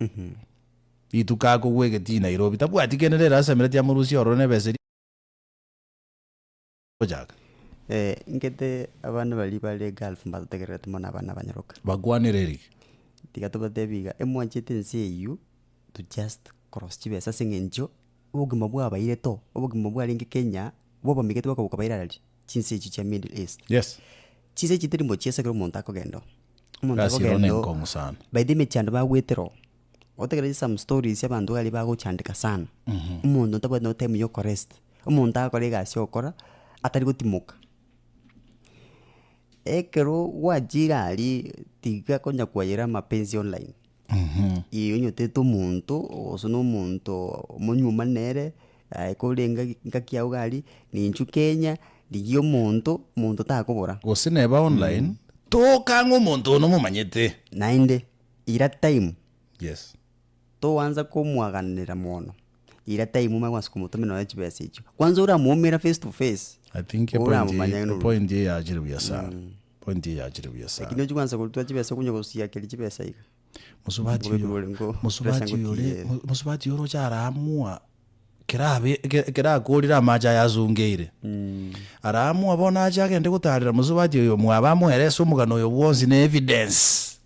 Rituko akogwa egetii Nairobi tabwati kende rero asemeretie amorusie ororo na ebesa eria gochaka. Nkete abana baria bare Gulf mbatotegererete mono abana abanyaroka. Bakwanere Eric. Tiga tobatebi iga, emwanchete ense eywo to just cross chibesa ase eng'encho obogima bwabaire to, obogima bwarenge Kenya, bwabamigete bakaboka baire araria, chinse echio chia Middle East. Yes. Chinse echi tari mochieso ekero omonto akogenda oo. Omonto Egasi ero akogenda oo, nenkong'u sana. by the way emechando bagwetera oo, otegerere some stories abanto baria bagochandeka sana, omonto otabwati no time ya okorest, omonto agokora egasi ogokora, atari gotimoka. Ekero gwachire aria, tiga konya kwayera amapenzi online, eh onye otete omonto, gose na omonto monyuomane nere, aye kore engaki ngaki yago iga aria, ninchu Kenya, rigia omonto, omonto takobora. Gose neba online, toka ng'a omonto oyo nomomanyete. Naende, ira time. Yes. Toansa komwaganera mono, ira time omanye kwansa komotomera nonya chibesa echio. Kwanza oramoumera face to face, I think epoint oramomanya eye ng'a epoint eye yachire buya sana. Point eye yachire buya sana. Lakini ochia kwansa korutwa chibesa okonya gosiakeria chibesa iga. Mosubati oyo, Ngobe ngo mosubati pressure oyo ore, ngotiye. mosubati oyo oroche araamua kerabe eke ekero akorire amache aya asungeire, araamua bono ache agende gotarera mosubati oyo omwabo amoerese omogano oyo bwonsi na evidence.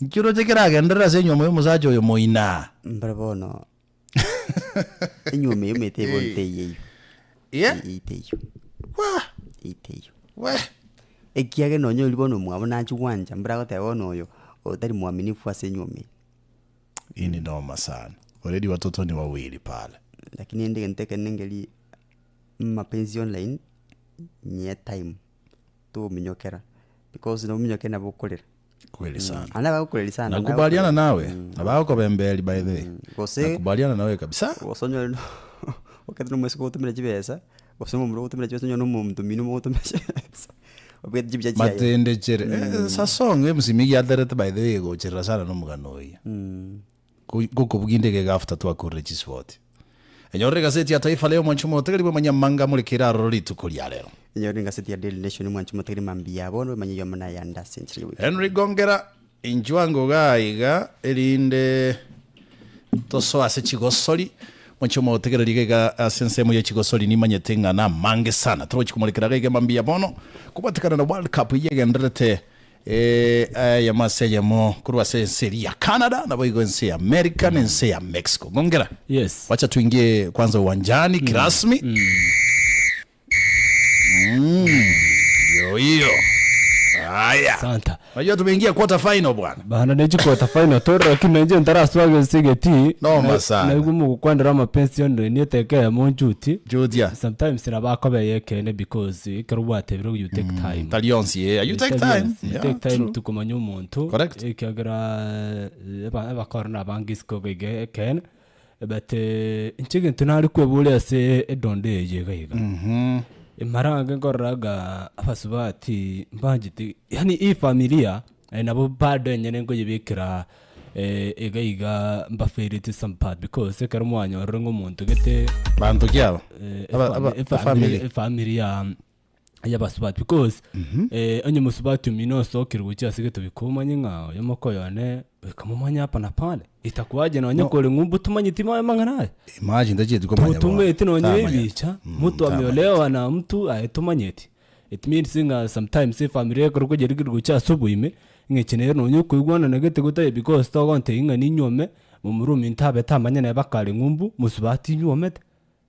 Inki oroche keragenderere ase enyiomo ya omosacha oyo moina? Mbare bono enyiomo eyio omanyete bono teiyo eyio. Yeah. Eyio teiyo. Wah! Eyio teiyo. Weh! Ekiagera nonye oria bono omwabo nache gwancha mbare agoteba bono oyo otari mwaminifu ase enyiomo eye. Hii ni noma sana. Already watoto ni wawili pale. Lakini rende egento ekenene nkeri mapenzi online nyie time tominyokera because nominyokera nabo okorera. Kweli sana. Ande abagokoreri sana. Nakubaliana nawe. Nabagokobemberi by the way. Gose Nakubaliana nawe kabisa. gose onyore no okete na omosike ogotumera chibesa, gose omomura ogotumera chibesa onyore na omonto omino omogotumera chibesa, obwate chibicha chiaye. Matendechere. Eh, sasong MC Miggy aterete by the way egocherera sana na omogano oye. Gokobugia inde egega after twakorire chisipoti. Enyorire egaseti ya Taifa Leo mwanche omotegeri bw'emanyia amanga morekere aroro rituko ria rero. Enyorire egaseti ya Daily Nation mwanche omotegeri mambia bono emanyia eyio amo nayande ase enchera y'ogoika. Henry Gongera, inchuo ango igaa iga erinde tosoe ase chigosori. Mwanche omotegereri iga iga ase ensemo ye chigosori nimanyete ng'a namange sana. Torochi komorekera iga iga mambia bono kobwatekana na World Cup eyio egendererete Eyemo ase eyemo korwa ase ense eria ya Canada, naboigo ense ya America na ense ya Mexico. Gongera. Yes. Wacha tuingie kwanza uwanjani kirasmi. Mm. Ndio hiyo. Haya. Santa. Unajua tumeingia quarter final bwana. Bana ne chiquarter final tore lakini nainche ntaraswaga ase egetii. Noma sana. Naigwa mogokwanera amapensi online eteka eyemo nchuti. Jutia. Sometimes nabo akoba ekeene because ekero gwatebire you take time. Tari onsi eh. You take time. You Yeah, take time true. to komanya omonto. Correct. Ekiagera aba abakoro na abange isiko iga iga ekeene. But inche egento nare kweboria ase edondo eye iga iga, mara ange nkorora ng'a abasubati mbanchete yaani hii familia nabo bado enyene nkoyebekera iga iga mbafailete some part because ekero mwanyorire ng'a omonto gete Banto ki aba? Aba- aba- efamiri efamily. efamiri ya y'abasubati because onye mosubati omino osokire gochia ase egento goika omanye ng'a oyo mokoyo one goika momanye hapa na pale itakuwaje nonye kore ng'umbu tomanyeti moyo amang'ana aya Imagine tacheti komanya bono. totumeti nonye Tamanya. ebicha mtu ameolewa na mtu aye tomanyeti it means ng'a sometimes efamiri ekero koyerigiri gochia ase oboime ng'a echi nere nonye okoigwana na gete gotayo because togontebia ng'a ninyuome momura ominto abe tamanya neba kare ng'umbu mosubati inywomete.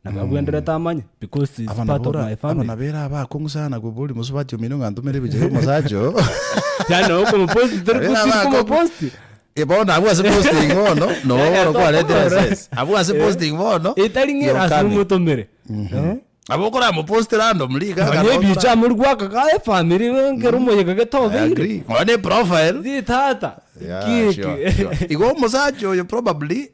Nabo abwenderete amanye because is Aba part of nabo my aba family. nabo ere abakong'u sana kobori mosubati omino ng'a ntomere ebicha ya omosacha oo. Yaani okomoposti tori Nabo ere tiri abakong'u. komoposti. Eh, bono abwo ase posting bono, noo bono kwaretire ase abwo ase posting bono, Etari ng'a you're erasima coming. omotomere. Eh? Abo okoramoposte randomly iga Nonya akana ebicha amori gwaka ga efamiri nkere omoyega I getobeire. agree. Nonya ne profile. Ri tata. Yeah, Ki sure, eki? sure. Igo omosacha oyo probably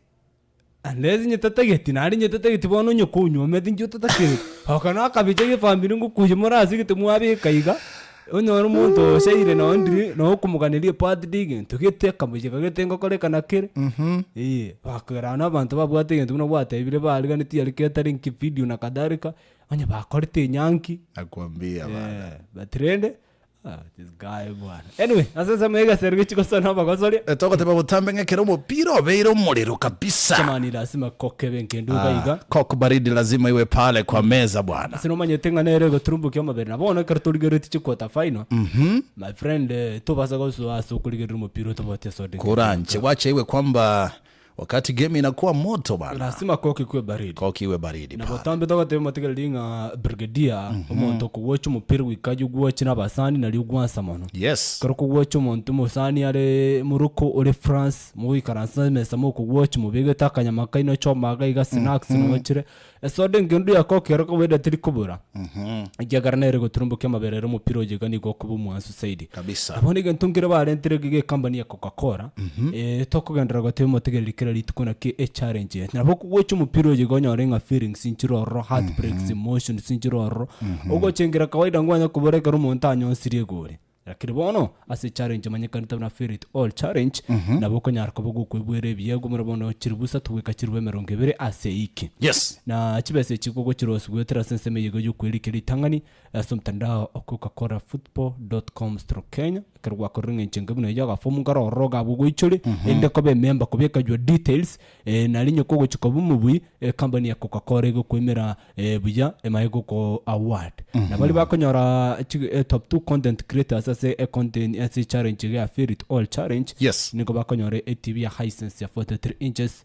Unless onye tatageti naende onye tatageti bono onye konyuometi inche otataketi, aka na akabicha ge efamiri ngokuya more ase egete mwabeka iga, onyore omonto osaire nonye ndiri nonye okomoganeria ebirthday egento gete akamoyega gete ngokorekana kere, eh, bakogera na abanto babwate egento buna gwatebire bariganetie aria ketari nki video na kadhalika, onye bakorete enyangi, Nakwambia bana. eh, but rende. Ah, this guy bwana. Anyway, ase ensemo y'egesero gechi gosona abagosoria. Eh, togoteba botambe ng'a ekero omopira obeire omorero kabisa. Jamani lazima kokebe nkende iga iga. Coke baridi lazima iwe pale kwa meza bwana. Ase nomanyete ng'a nere egoturumbokia amabere na bono ekero torigeretie chiquarter final. My friend eh, tobasa gosoa ase okorigereria omopira otobotie soda. Koranche wacha iwe kwamba Wakati game inakuwa moto bana. Lazima koki kwe baridi. Koki iwe baridi Na pale. botambe togotebia motigereri ng'a brigadier omonto okogwocha omopira goika aye ogwoche na abasani nario ogwansa mono. Yes. Ekero okogwocha omonto omosani are morocco ore France mogoikaransa emesa mokogwocha mobegete akanyama kaino choma iga iga snacks nochire esoda engendu ya koki ero kawaida teri kobora ekiagera nere egoturumbokia amabere ere omopira oyo iga nigo okoba omwansu zaidi. Kabisa. Nabo negento nkere barentire iga ecompany ya Coca-Cola, eh, tokogenderera goteba omotegereri kera rituko naki echallenge eye. Nabo okogocha omopira oyo iga onyore ng'a feelings nchire ororo, heartbreaks, emotions nchire ororo, ogochengera kawaida ngwanya kobora ekero omonto anyonsirie egori. Lakini bono, ase echallenge emanyekanete buna Feel It All Challenge, nabo okonyara koba gokoigwera ebiegwa buna bono chilifu isato goika chilifu emerongo ebere ase eiki. Yes. Na chibesa echi gogochirosia goetera ase ensemo eye iga yokoerikia ritang'ani, Ase omotandao o cocacolafutball.com/kenya, ekero gwakorire eng'encho enke buna eyio agafomu nkare ororo iga abwo goichorie, erinde koba emember kobeka your details, nari onye kogochia koba omobui, ecompany ya cocacola egokoimera buya emanye goko award. Na baria bakonyora chi top two content creators ase econtent ase echallenge iga ya Feel It All Challenge, Yes. nigo bakonyora etv ya Hisense ya 43 inches,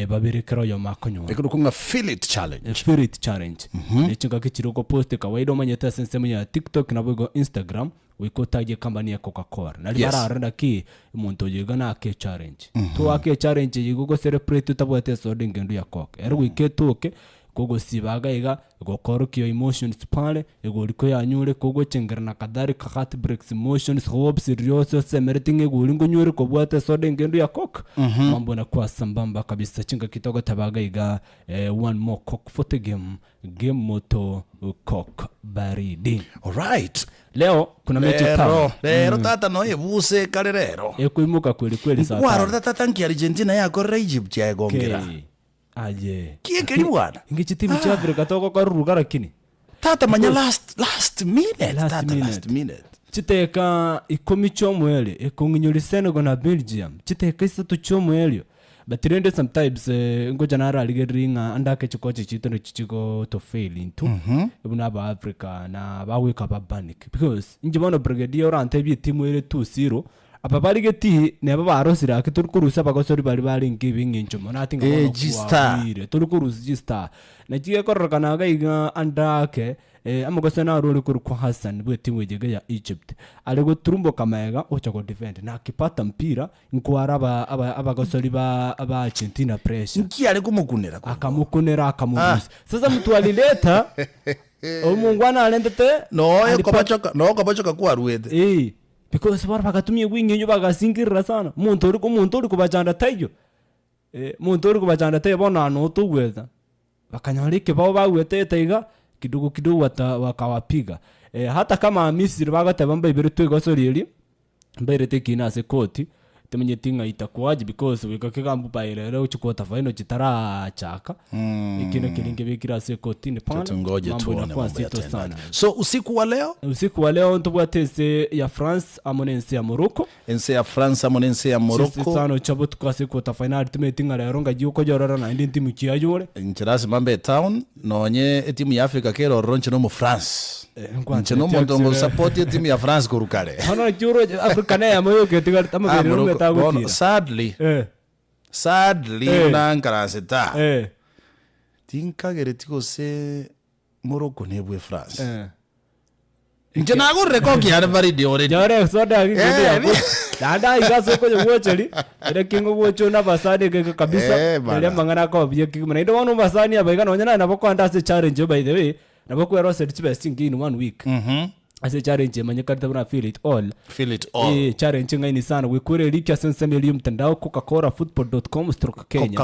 Babere kera oyomo akonyora. Ekorokwa ng'a Feel It Challenge. Feel It Challenge. Ne chingaki chiria ogopost kawaida omanyete ase ensemo ya TikTok naboigo Instagram, goika otagie ecompany ya Coca-Cola. Nari Yes. bararore naki omonto oyo iga nake echallenge. Toake echallenge eye igo gocelebrate otabwati esoda engendu ya Coke. Ere goika etoke, Kogosiba iga iga, gokorokia emotions pale, egori koyanyure kogochengera na kadhalika heartbreaks, emotions, hopes, riria ose osemereti ng'a egori nkonywere kobwate esoda engendu ya coke, mambo inakuwa sambamba kabisa chingaki togoteba iga iga eh, one more coke for the game, game moto coke baridi. Alright. Leo kuna mechi Rero, tano rero tata noe ebuse ekare rero. ekoimoka kweli kweli saa tano. Kwarorete tata nki Argentina yakorera Egypt yaegongera. Kei. Aye. Ki ekeri bwana? Inki chitimu chia Africa togokora ruga lakini? Tata manya last last minute Last tata minute. last minute. Chiteka ikomi chi'omoerio ekong'inyori Senegal na Belgium chiteka isato chi'omoerio but rende sometimes eh, ngocha nararigereria ng'a ande ake chikochi chiaito nachi chigo to fail intwe buna aba Africa na bagoika ba panic because inche bono brigadier orantebie etimu ere 2-0 Aba barigetie neba barosire ake tori korusia abagosori baria barenge eb'engencho mono ati ng'a Eh, bono chistar. kwabuire tori korusia chistar. Naki gekororekana iga iga ande ake eh, omogosori naro ore korokwa Hassan bw'etimu eye iga ya Egypt are goturumboka magega ocha godefend na akipata mpira nkwara aba aba abagosori ba ba Argentina pressure Nki are komokunera korwa? akamokunera akamorusia. Sasa mtu alileta omongwana arentete Noyo alipata kobochoka noyo kobochoka kwaruete. Eh. Because bono bagatumia obweng'encho bagasingirira sana, omonto oria omonto oria kobachanda taiyo, eh, omonto oria kobachanda taiyo bono aa noo togweta. Bakanyora ekebao bagwetete iga, kidogo kidogo wata wakawapiga. Hata kama Misiri bagoteba mbaiberetwe egosori eria, mbairete ekina ase ekoti, timanyeti ng'a itakuwaje because goika kegambu by rero gochia quarter final chitaraachaka, ekina keria nkebekire ase ekotini pale, Tungoje mambo tuone inakuwa mambo nzito sana. yataendaje. So usiku wa leo Usiku wa leo ntobwate ense ya France amo na ense ya Morocco. ense ya France amo na ense ya Morocco Chisano chia botuko ase quarter final timanyeti ng'a rero ng'ai okoyorora naende entimu ki ayore. Inche lasima mbe etown nonye etimu ya Africa kere ororo inche nomo France. Nkwanchete Inche nomonto actually. ngosupport etimu ya France korwa kare. Bono naki oroche Africa neyemo yoka etigarete Ah, amabere Morocco, omwete bono agotira. sadly Eh, sadly Eh. buna nkaransete aa eh, tinkagereti gose Morocco nebue France. eh. Inche nagorire koki yane baridi already. Nyore esoda yake kende Eh, yako. Naende aiga ase okonyegocheri, ere kingo gocha one abasani egeke kabisa, Eh, bana. eria amang'ana akoba buya kegima. Naende bono obasani aba iga nonye naye nabo okoenda ase echallenge by the way, nabo okweroseri chibesa chinke in one week. Ase echallenge emanyekanete buna feel it all. Feel it all. Eh, challenge eng'aini sana goikora eriki ase ensemo eria y'omtandao coca-colafootball.com/kenya.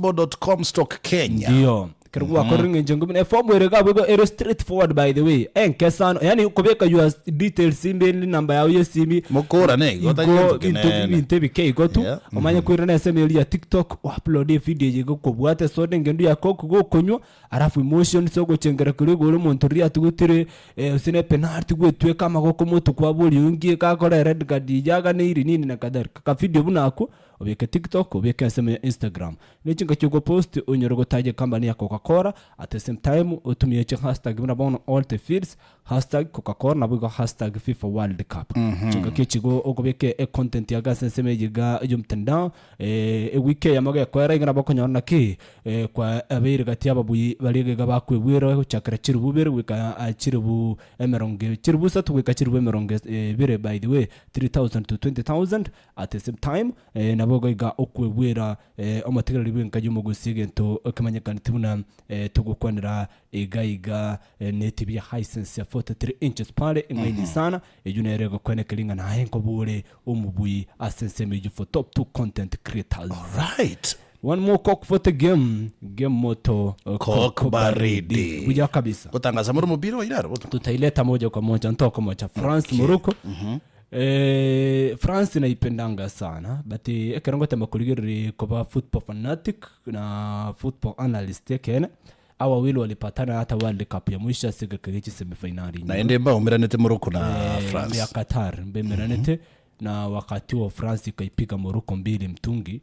Coca-Cola-football.com/Kenya. Ndio. Ekero gwakorire eng'encho enke buna eform ere iga abwo igo ere straight forward by the way, enke sana, yaani okobeka your details ime enamba yago ya esimi, Mokorane igo tari igo gento binto kinene. binto ebike igo tu, Yeah, omanye koirana ensemo eria ya tiktok, oupload evideo eye iga okobwata esoda engendu ya coke gokonywa, alafu emotions ogochengera keria iga ore omonto riria atugutire, gose na epenalty gwetweka amagoko motwe kwaboria oyio nki gakora ered card eyio aganeiri nini na kadhalika. Akavideo buna akwo, obeke tiktok, obeke ensemo ya instagram. Ne chingaki ogopost onyore gotaja ecompany ya Coca Cola at the same time otumie chi hashtag buna bono all the fields hashtag Coca Cola naboigo hashtag FIFA World Cup. Chingaki echi igo okobeka e content yago ase ensemo eye iga y'omtandao ewiki eyemo gekoera iga nabo okonyora naki kwa abeire gati y'ababui baria iga iga bakoebwera gochakera chiribu ibere goika chiribu emerongo chiribu isato goika chiribu emerongo ebere by the way 3000 to 20000 At the same time, nabo goika okwegwera omotegereri bw'enka y'omogusi egento kemanyekanete buna togokwanera iga iga ne TV ya Hisense ya 43 inches pale eng'aini sana eyio nere egokwenekeria ng'a naye nkobore omobui ase ensemo eyio for top 2 content creators. Alright. One more cock for the game, game moto Cock baridi. Buya kabisa. Gotangasa more omopira oire aro botuko. Tutaileta moja kwa moja ntokomocha France Morocco. Eh, France naipendanga sana but ekero ngotema korigereria koba football fanatic na football analyst ekeene awa wawili walipatana hata World Cup ya mwisho ase egeka gie chisemifinali nyuma. Naende mbaumeranete Morocco na Eh, France. ya Qatar mbemeranete na wakati huo France ikaipiga Morocco mbili mtungi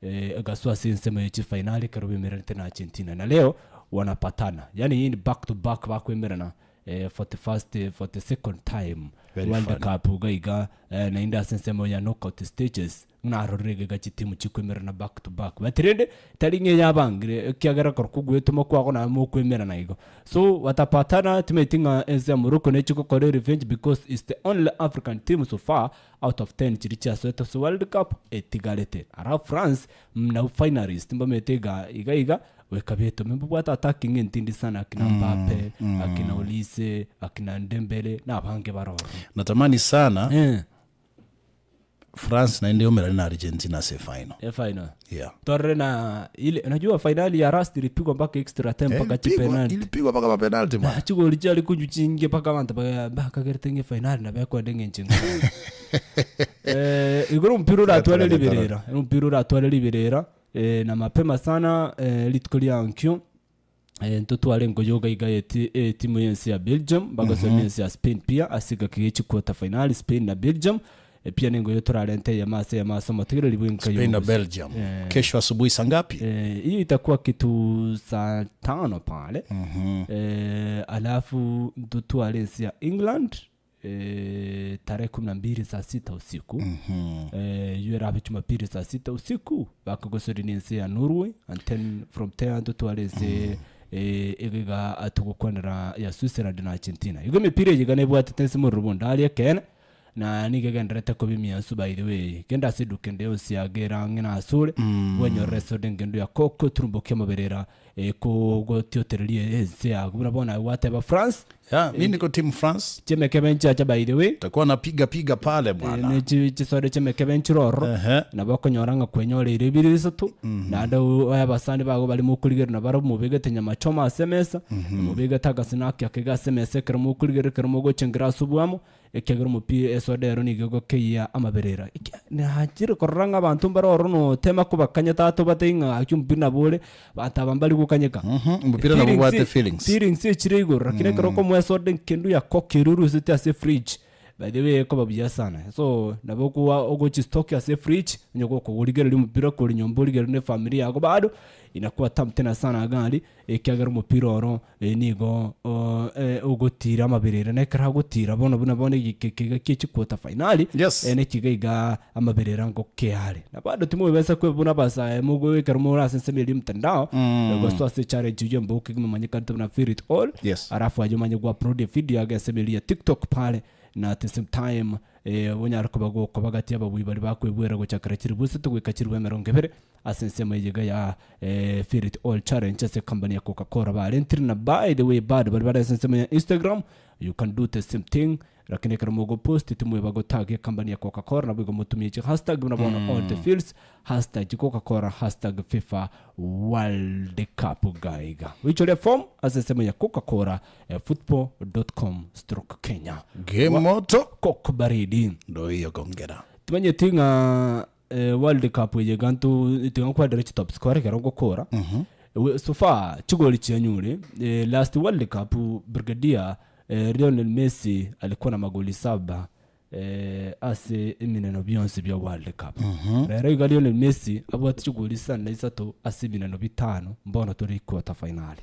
eh, egasoa ase ensemo ye chifinali ekero bemeranete na Argentina na leo wanapatana yani hii ni back to back bakwemerana eh, for the first for the second time Very World funny. Cup iga iga eh, naende ase ensemo ya knockout stages narorire iga iga chitimu chikwemerana back to back but rende tari ng'a eyabangire ekiagera korwa kogwetoma kwago naye mokwemerana igo so watapatana timanyeti ng'a ense ya Morocco nechi gokora erevenge because is the only African team so far out of 10 chiria chiasoete ase World Cup etigarete. Alafu France nabwo finalist mbamanyete iga iga iga. Goika betome mbabwate attacking entindi sana akina Mbappe, akina Olise, akina Dembele na abange bare ororo. Natamani sana Eh, France naende yomerane na Argentina ase efinal. efinal. Yeah. Torre na ile unajua finali ya Rust ilipigwa mpaka extra time mpaka Ilipigwa- chipenalty. ilipigwa mpaka mapenalty bwana. Chigoli chiari kunywa chinge mpaka abanto bakagerete ng'a efinali nabo ekwenda eng'encho engiya. Eh, igoro omopira oratware riberera, omopira oratware riberera eh, na mapema sana eh, rituko ria ankio eh, ntotware nkoyoga iga eti- etimu y'ense ya Belgium bagosomia ense ya Spain pia ase egaki gie chiquarter finali Spain na Belgium eh, pia nengoyo torarente eyemo ase eyemo ase omotegereri bwenka Spain na y'omogusi. Belgium. Kesho asubuhi saa ngapi? Eh, hiyo itakuwa kitu saa tano pale eh, alafu ntotware ense ya England eh, tarehe 12 saa sita usiku eh, iyo erabe jumapili saa sita usiku bakogosori nense ya Norway and then from there ntotware ense eh, egega atogokwanera ya Switzerland na Argentina igo emipira eye iga nebwatete ense morero bonde aria ekeene na nigo egenderete koba emiansu by the way genda ase eduka ende yonsi yagera ang'e na asore bwenyorere esoda engendo ya Coke oturumbokie amaberera ekogotiotereria ense yago buna bono aye gwateba France Yeah, mi niko team France. chemekebe nchiacha by the way Takuwa napiga piga pale bwana. ne chisode chemekebe nchiroro Ehe. nabo okonyora ng'a kwenyoreire ebire bisato naende oye abasani bago bari mokorigerera nabo barabwo mobegete nyama choma ase emesa mobegete agasinaki ake ase emesa ekero mokorigerera ekero mogochengera ase obwamo ekiagera omopira esoda ero nigo egokeyia amaberera. Ekia nachire korora ng'a abanto mbare ororo notema kobakanya tata obatebie ng'a gaki omopira nabo ore abanto aba mbari gokanyeka. Omopira nabo obwate feelings. Feelings echire igoro lakini ekero okomoa esoda enkendu ya coke eria oruseti ase efridge by the way ekoba buya sana. So nabo okoa ogochistock ase efridge onye gokorigereria omopira kore nyomba origererie na efamiri yago bado inakuwa tamu tena sana iga aria ekiagera omopira oro nigo ogotira amaberera na ekero agotira bono buna bono egeka eke iga kie chiquarter finali Yes. neki iga iga amaberera ngoke are. Na bado timobesa kwe buna abasae mogo ekero more ase ensemo eria mtandao gosoa ase echallenge eywo emboke momanyekane buna feel it all Yes. alafu aye omanye go upload evideo yago ensemo eria ya tiktok pare na at the same time onyare koba gokoba gati ababui baria bakoigwera gochakera chiribu isato goika chiribu emerongo ebere Ase ensemo eye iga ya Feel It All Challenge ase ecompany ya Coca Cola barentire na by the way bado baria bare ase ensemo ya Instagram you can do the same thing lakini ekero mogopost timweba gotag ecompany ya Coca Cola nabo igo motumie chi hashtag buna bono all the feels hashtag Coca Cola hashtag FIFA World Cup gaiga oichore form ase ensemo ya Coca Cola football.com stroke Kenya Game moto Coke baridi ndo hiyo gongera. Timanyeti ng'a World Cup eye iga nto tiga nkwadere chitop scorer ekero ngokora. We- So far chigoli chianyure last World Cup Brigadier Lionel Messi alikuwa na magoli saba ase emineno bionsi bia World Cup. Rero iga Lionel Messi abwate chigoli isano na isato ase ebineno bitano mbono tore equarter finali.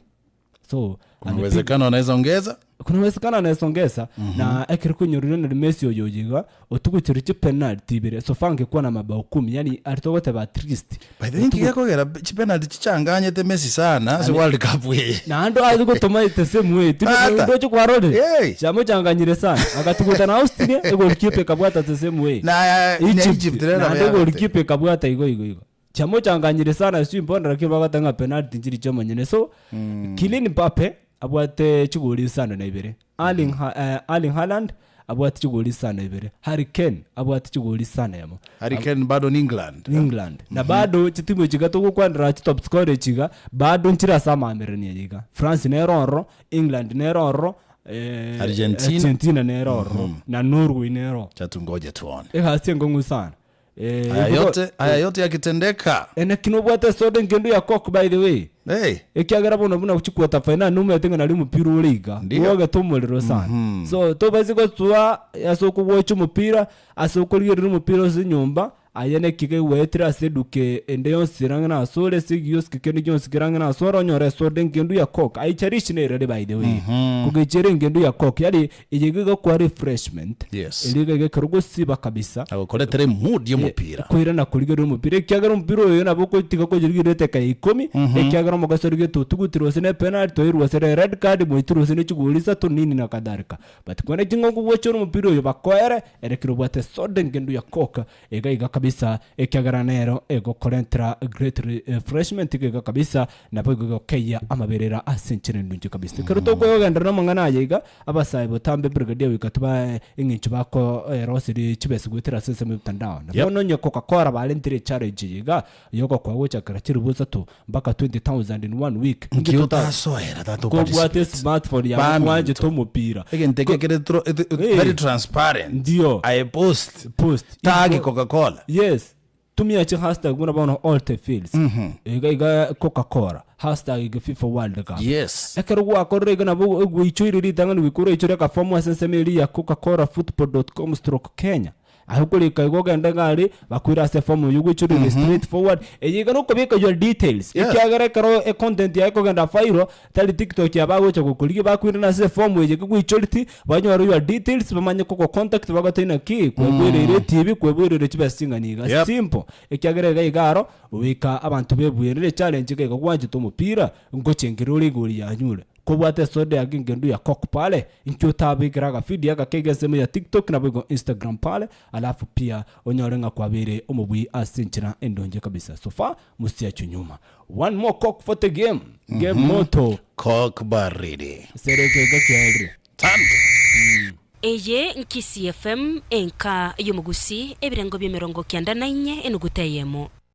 So Kuna amepiga uwezekano anaweza ongeza. kuna uwezekano anaweza ongeza na ekero konyora Lionel Messi oyo oyo iga otuguchire chipenalty ibere so far angekuwa na mabao kumi yani aria togoteba at least By the way, inki gekogera chipenalty chichanganyete Messi sana ase World Cup eye. naende aye gotoma the same way Ata. ndoche kwarorire Hey. chiamochanganyire sana agatuguta na Austria egolikipa ekabwata the same way Na na Egypt rero naende nabo yabete. egolikipa ekabwata igo igo igo Chiamochanganyire sana sijui mbona lakini bagoteba ng'a penalty nchiri chiomonyene so Kylian Mbappe abwate chigoli isano na ibere Erling Ha- eh, Erling Haaland abwate chigoli isano na ibere Harry Kane abwate chigoli isano emo Harry Kane bado ni England. England na bado chitimu echi iga togokwanera chitop scorer echi iga bado nchire ase amaamererania aya iga France nere ororo England nere ororo eh, Argentina. Argentina nere ororo na Norway nere ororo Cha tungoje tuone. egasi engong'u sana Eh, Haya igo- yote, haya yote yakitendeka. Ene ki nobwate esoda engendu ya coke by the way. Hey. Ekiagera bono buna gochia final nomanyete ng'a nari omopira ore iga. Ndiyo. Bwogete omorero sana. So tobaise gosoa ase okogocha omopira, ase okorigereria omopira ase enyomba, aye neki iga gwaetire ase eduka ende yonsi ere ang'e nase ore, ase egioski kende gionsi kere ang'e nase ore onyore esoda engendu ya coke. Aicharishi nere ere by the way. Kogecha ere engendu ya coke yaani eye iga egokoa refreshment. Yes. Erio iga ekero gosiba kabisa. Agokoretere mood y'omopira. Koirana korigereria omopira ekiagera omopira oyo nabo ogotiga koyorigereria edakika ya ikomi ekiagera omogaso origete otugutire gose ne penalty oirwe gose ne red card moitirwe gose ne chigoli isato nini na kadhalika. But kwende ching'ongo gochora omopira oyo bakoere ere kero obwate soda engendu ya coke iga iga kabisa. kabisa ekiagera nero egokorentera great refreshment iga iga kabisa nabo igo egokeyia amaberera ase enchera endunche kabisa. Ekero tokogenderera namang'ana aya iga, abasae botambe brigadier goika tobae eng'encho bakoeroseria chibesa goetera ase ensemo ya mtandao. Na bono onye Coca-Cola barentire echallenge eye iga, yogokoa gochakera chilifu isato mpaka 20,000 in one week. Nki otasoera tata Kobwate oparticipate? smartphone yago Baminto. bwanchete omopira. Egento eke kere tro- it- it- Eh. very transparent. Ndio. I post. Post. Tag Igo- Coca-Cola. Yes. Tumia chi hashtag buna bono all the fields. Iga iga Coca-Cola. Hashtag iga FIFA World Cup. Yes. Ekero gwakorire iga nabo gwaichoire ritang'ani goika oraichore akafomu ase ensemo eria ya Coca-Cola football.com stroke Kenya. Aye okorika igo ogende ng'a aria, bakoire ase efomu eyio goichoreria straight forward, eye iga nokobeka your details, Yes. ekiagera ekero econtent yaye ekogenda viral, tari tiktok aba bagocha gokorigia bakoirana ase efomu eye kegoichoreti, banyore your details bamanye kogocontact bagotebie naki, kweboereire etibi, kweboereire chibesa ching'ana iga, Yep. simple. Ekiagera iga iga aro, goika abanto bebuerere echallenge iga iga gwanchete omopira, ngochengera ore igoro yanyure. Kobwate esoda ya gengendu ya coke pale, inki otabekere agavideo agake iga ensemo ya tiktok naboigo instagram pale, alafu pia onyore ng'a kwabeire omobui ase enchera endonge kabisa. So far musiachwe nyuma. One more coke for the game, game moto. Coke baridi. Sereke iga kiaerire. Tante. Eye n'Kisii FM, enka y'omogusii, ebirengo bi'emerongo kianda na inye enuguta eyemo.